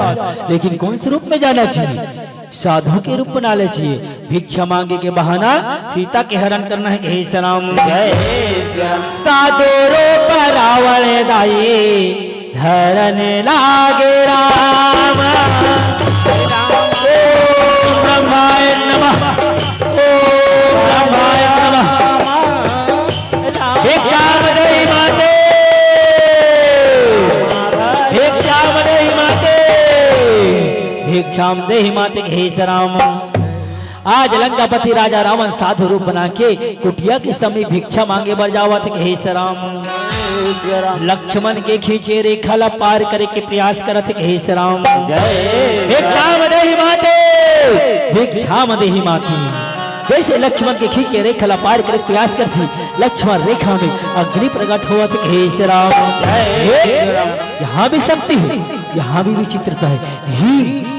लेकिन कौन से रूप में जाना चाहिए? साधु के रूप बना ले चाहिए। भिक्षा मांगे के बहाना सीता के हरण करना हे, कहे राम। साधु रूप रावण दाई धरन लागे राम। ओम ब्रह्माय नमः, ओम ब्रह्माय नमः। भिक्षाम देहि माते, भिक्षाम देहि माते, भिक्षाम देहि माते, कहे राम। आज लंकापति राजा रावण साधु रूप बना के कुटिया के समीप भिक्षा मांगे बर जावत हे, कहे राम। लक्ष्मण के खींचे रेखा ला पार करे के प्रयास करत हे, कहे राम। भिक्षाम देहि माते, भिक्षाम देहि माते। जैसे लक्ष्मण के खींचे रेखा ला पार करे के प्रयास करत हे, लक्ष्मण रेखा में अग्नि प्रकट होवत हे, कहे राम। हे, यहाँ भी शक्ति है, यहाँ भी विचित्रता है। ही,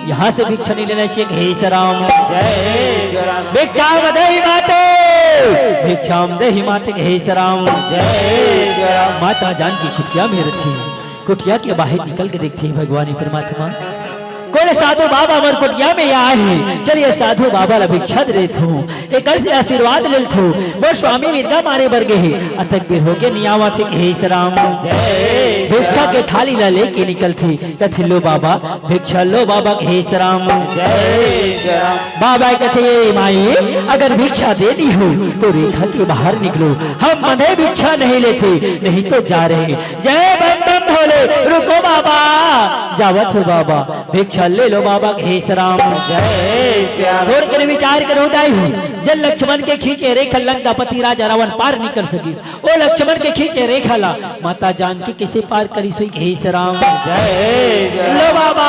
यहाँ से भिक्षा नहीं लेना चाहिए, कहे राम। भिक्षाम देहि माते, भिक्षाम देहि माते, कहे राम। माता जानकी कुटिया में रथी, कुटिया के बाहर निकल के देखथे भगवान परमात्मा, कोन साधु बाबा मोर कुटिया में आए हे, चलिए साधु बाबा ला भिक्षा दे देथों, एकर से आशीर्वाद ले लेथों, मोर स्वामी मिर्गा मारे बर गे हे, अतक बेर होगे नइ आवत हे, कहे राम। भिक्षा के थाली ला लेके निकलथे, कथे लो बाबा, भिक्षा लो बाबा, कहे राम। बाबा कथे, ए माई, अगर भिक्षा दे दिहू तो रेखा के बाहर निकलो, हम मने भिक्षा नहीं लेथे, नहीं तो जा रहे। जय बम बम भोले, रुको बाबा, जावत हो बाबा, भिक्षा ले लो बाबा, कहे राम। थोड़ के विचार करो दाई, जब लक्ष्मण के खींचे रेखा लंकापति राजा रावण पार निकल सकिस। ओ लक्ष्मण के खींचे रेखा ला माता जानकी कइसे पार करिस होही, कहे राम। लो बाबा,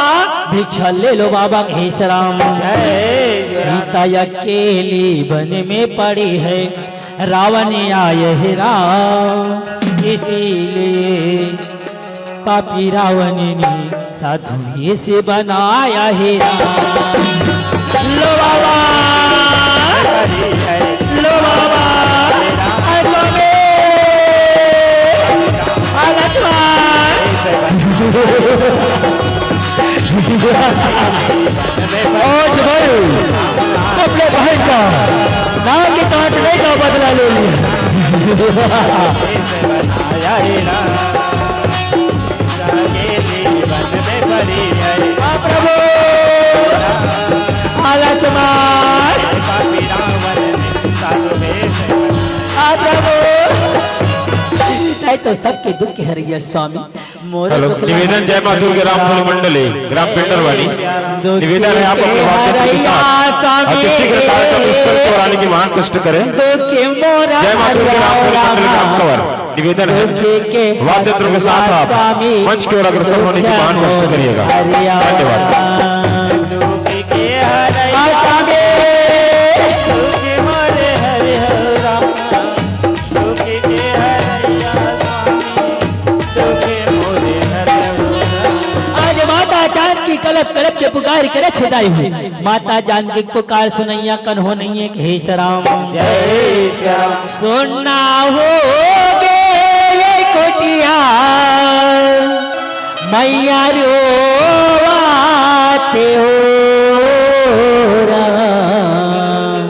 भिक्षा ले लो बाबा, कहे राम। सीता अकेली वन में पड़ी है, रावण आए हे राम, इसीलिए पापी रावण ने साधु वेश बनाया हे राम। लो बाबा, लो बाबा, आ स्वामी, आ लक्ष्मण। आज भाई अपने भाई का नाक काटने का बदला ले लिया। हाँ प्रभु, आ लक्ष्मण। हाँ प्रभु, तैं तो सबके दुख हरैया स्वामी। हेलो, निवेदन, जय माँ दुर्गा राम फूल मंडली, ग्राम पिंडरवाली। निवेदन है, आप अपने वाद्य के साथ अति शीघ्र कार्यक्रम स्थल को आने की महान कष्ट करें। जय माँ दुर्गा राम फूल मंडली, ग्राम कवर। निवेदन है, वाद्य यंत्र के साथ आप मंच की ओर अग्रसर होने की महान कष्ट करिएगा। धन्यवाद। आ स्वामी। पुकार करे छेदाई हो। माता जानकी के पुकार सुनइया कन्हो नइये कहे सराम। जय श्याम। सुनना हो गे ये कुटिया, मैया रोवाते हो राम।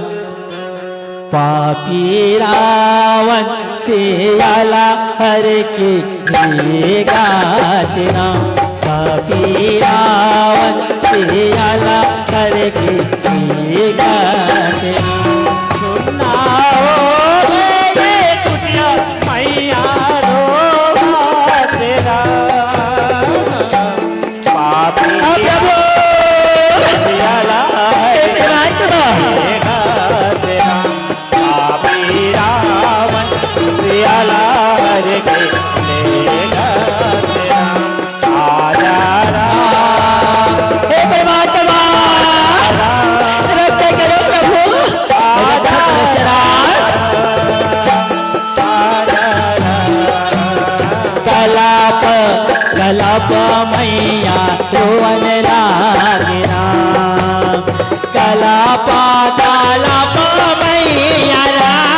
पापी रावण सियाला हर के भेगा तेरा। पापी रावण सियाला हर के भेगा तेरा। सुनना हो गे ये कुटिया, मैया रोवाते राम। पापी अब प्रभु सियाला हे परमात्मा। पापी रावण सियाला हर के भेगा तेरा। आजा राम। हे परमात्मा, रक्षा करो प्रभु, रक्षा करो शरण। कलाप, कलाप मैया रोवन लागे राम। कलाप, कलाप मैया राम।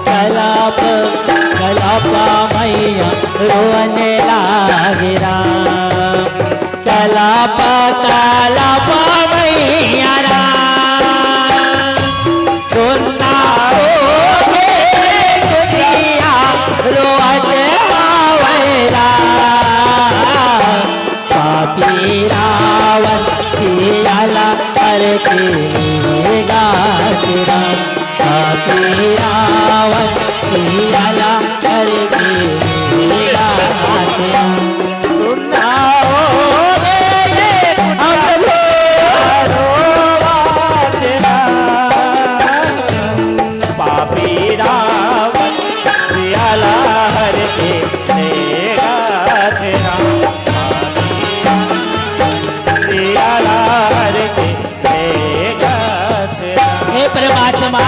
कलाप, कलाप मैया रोवन लागे राम। कलाप, कलाप मैया राम। सुनना हो गे कुटिया, रोवत हावय राम। पापी रावण सियाला हर के भेगा तेरा। पापी रावण सियाला हर के भेगा तेरा। सुनना हो गे ये हाँ प्रभु। पापी रावण सियाला हर के भेगा तेरा। सियाला हर के भेगा तेरा। हे परमात्मा,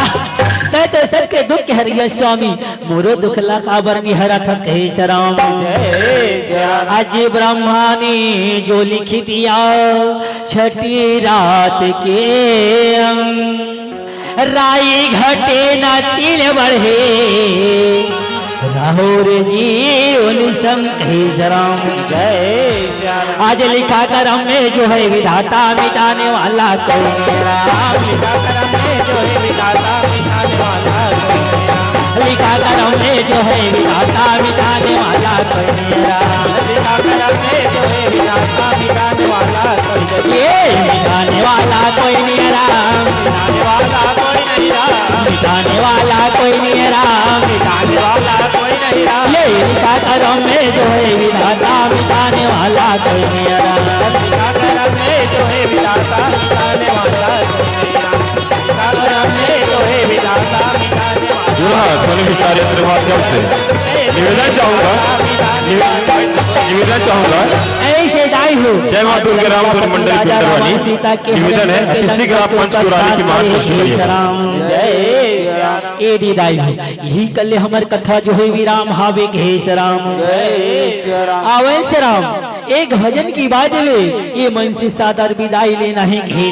तैं तो सबके दुख हरइया स्वामी, मोरो दुख ला काबर नि हरथस कहे सराम। जय श्याम। अजी ब्रह्मा ने जो लिखि दिया छठी रात के, राई घटे न तिल बढ़े, राहुल जी उन संग कहे सराम। जय श्याम। आज लिखा करम में जो है विधाता, मिटाने वाला कोई नहीं राम। लिखा करम में जो है विधाता, मिटाने वाला कोई नहीं राम। लिखा करम में जो है विधाता, मिटाने वाला कोई नहीं राम। लिखा करम में जो है विधाता, मिटाने वाला कोई नहीं। ये मिटाने वाला कोई नहीं राम। मिटाने वाला कोई नहीं राम। मिटाने वाला कोई नहीं राम। मिटाने वाला कोई नहीं राम। ये लिखा करम में जो है विधाता, मिटाने वाला कोई नहीं राम। लिखा करम में जो है विधाता, मिटाने वाला कोई नहीं राम। लिखा करम में जो है विधाता, मिटाने वाला जोरदार ध्वनि विस्तार यंत्र माध्यम से निवेदन चाहूंगा, निवे-, निवेदन चाहूंगा। ऐसे दाई हो। जय माँ दुर्गा राम धुन मंडल पिंडरवानी। निवेदन है, अति शीघ्र आप मंच को रानी की महान दृष्टि करिएगा। जय राम। ए दी दाई हो, यही कल्ले हमर कथा जो है विराम हावे कहे सराम। जय राम। आवे सराम, एक भजन की बात वे, ये मन से सादर विदाई लेना है कहे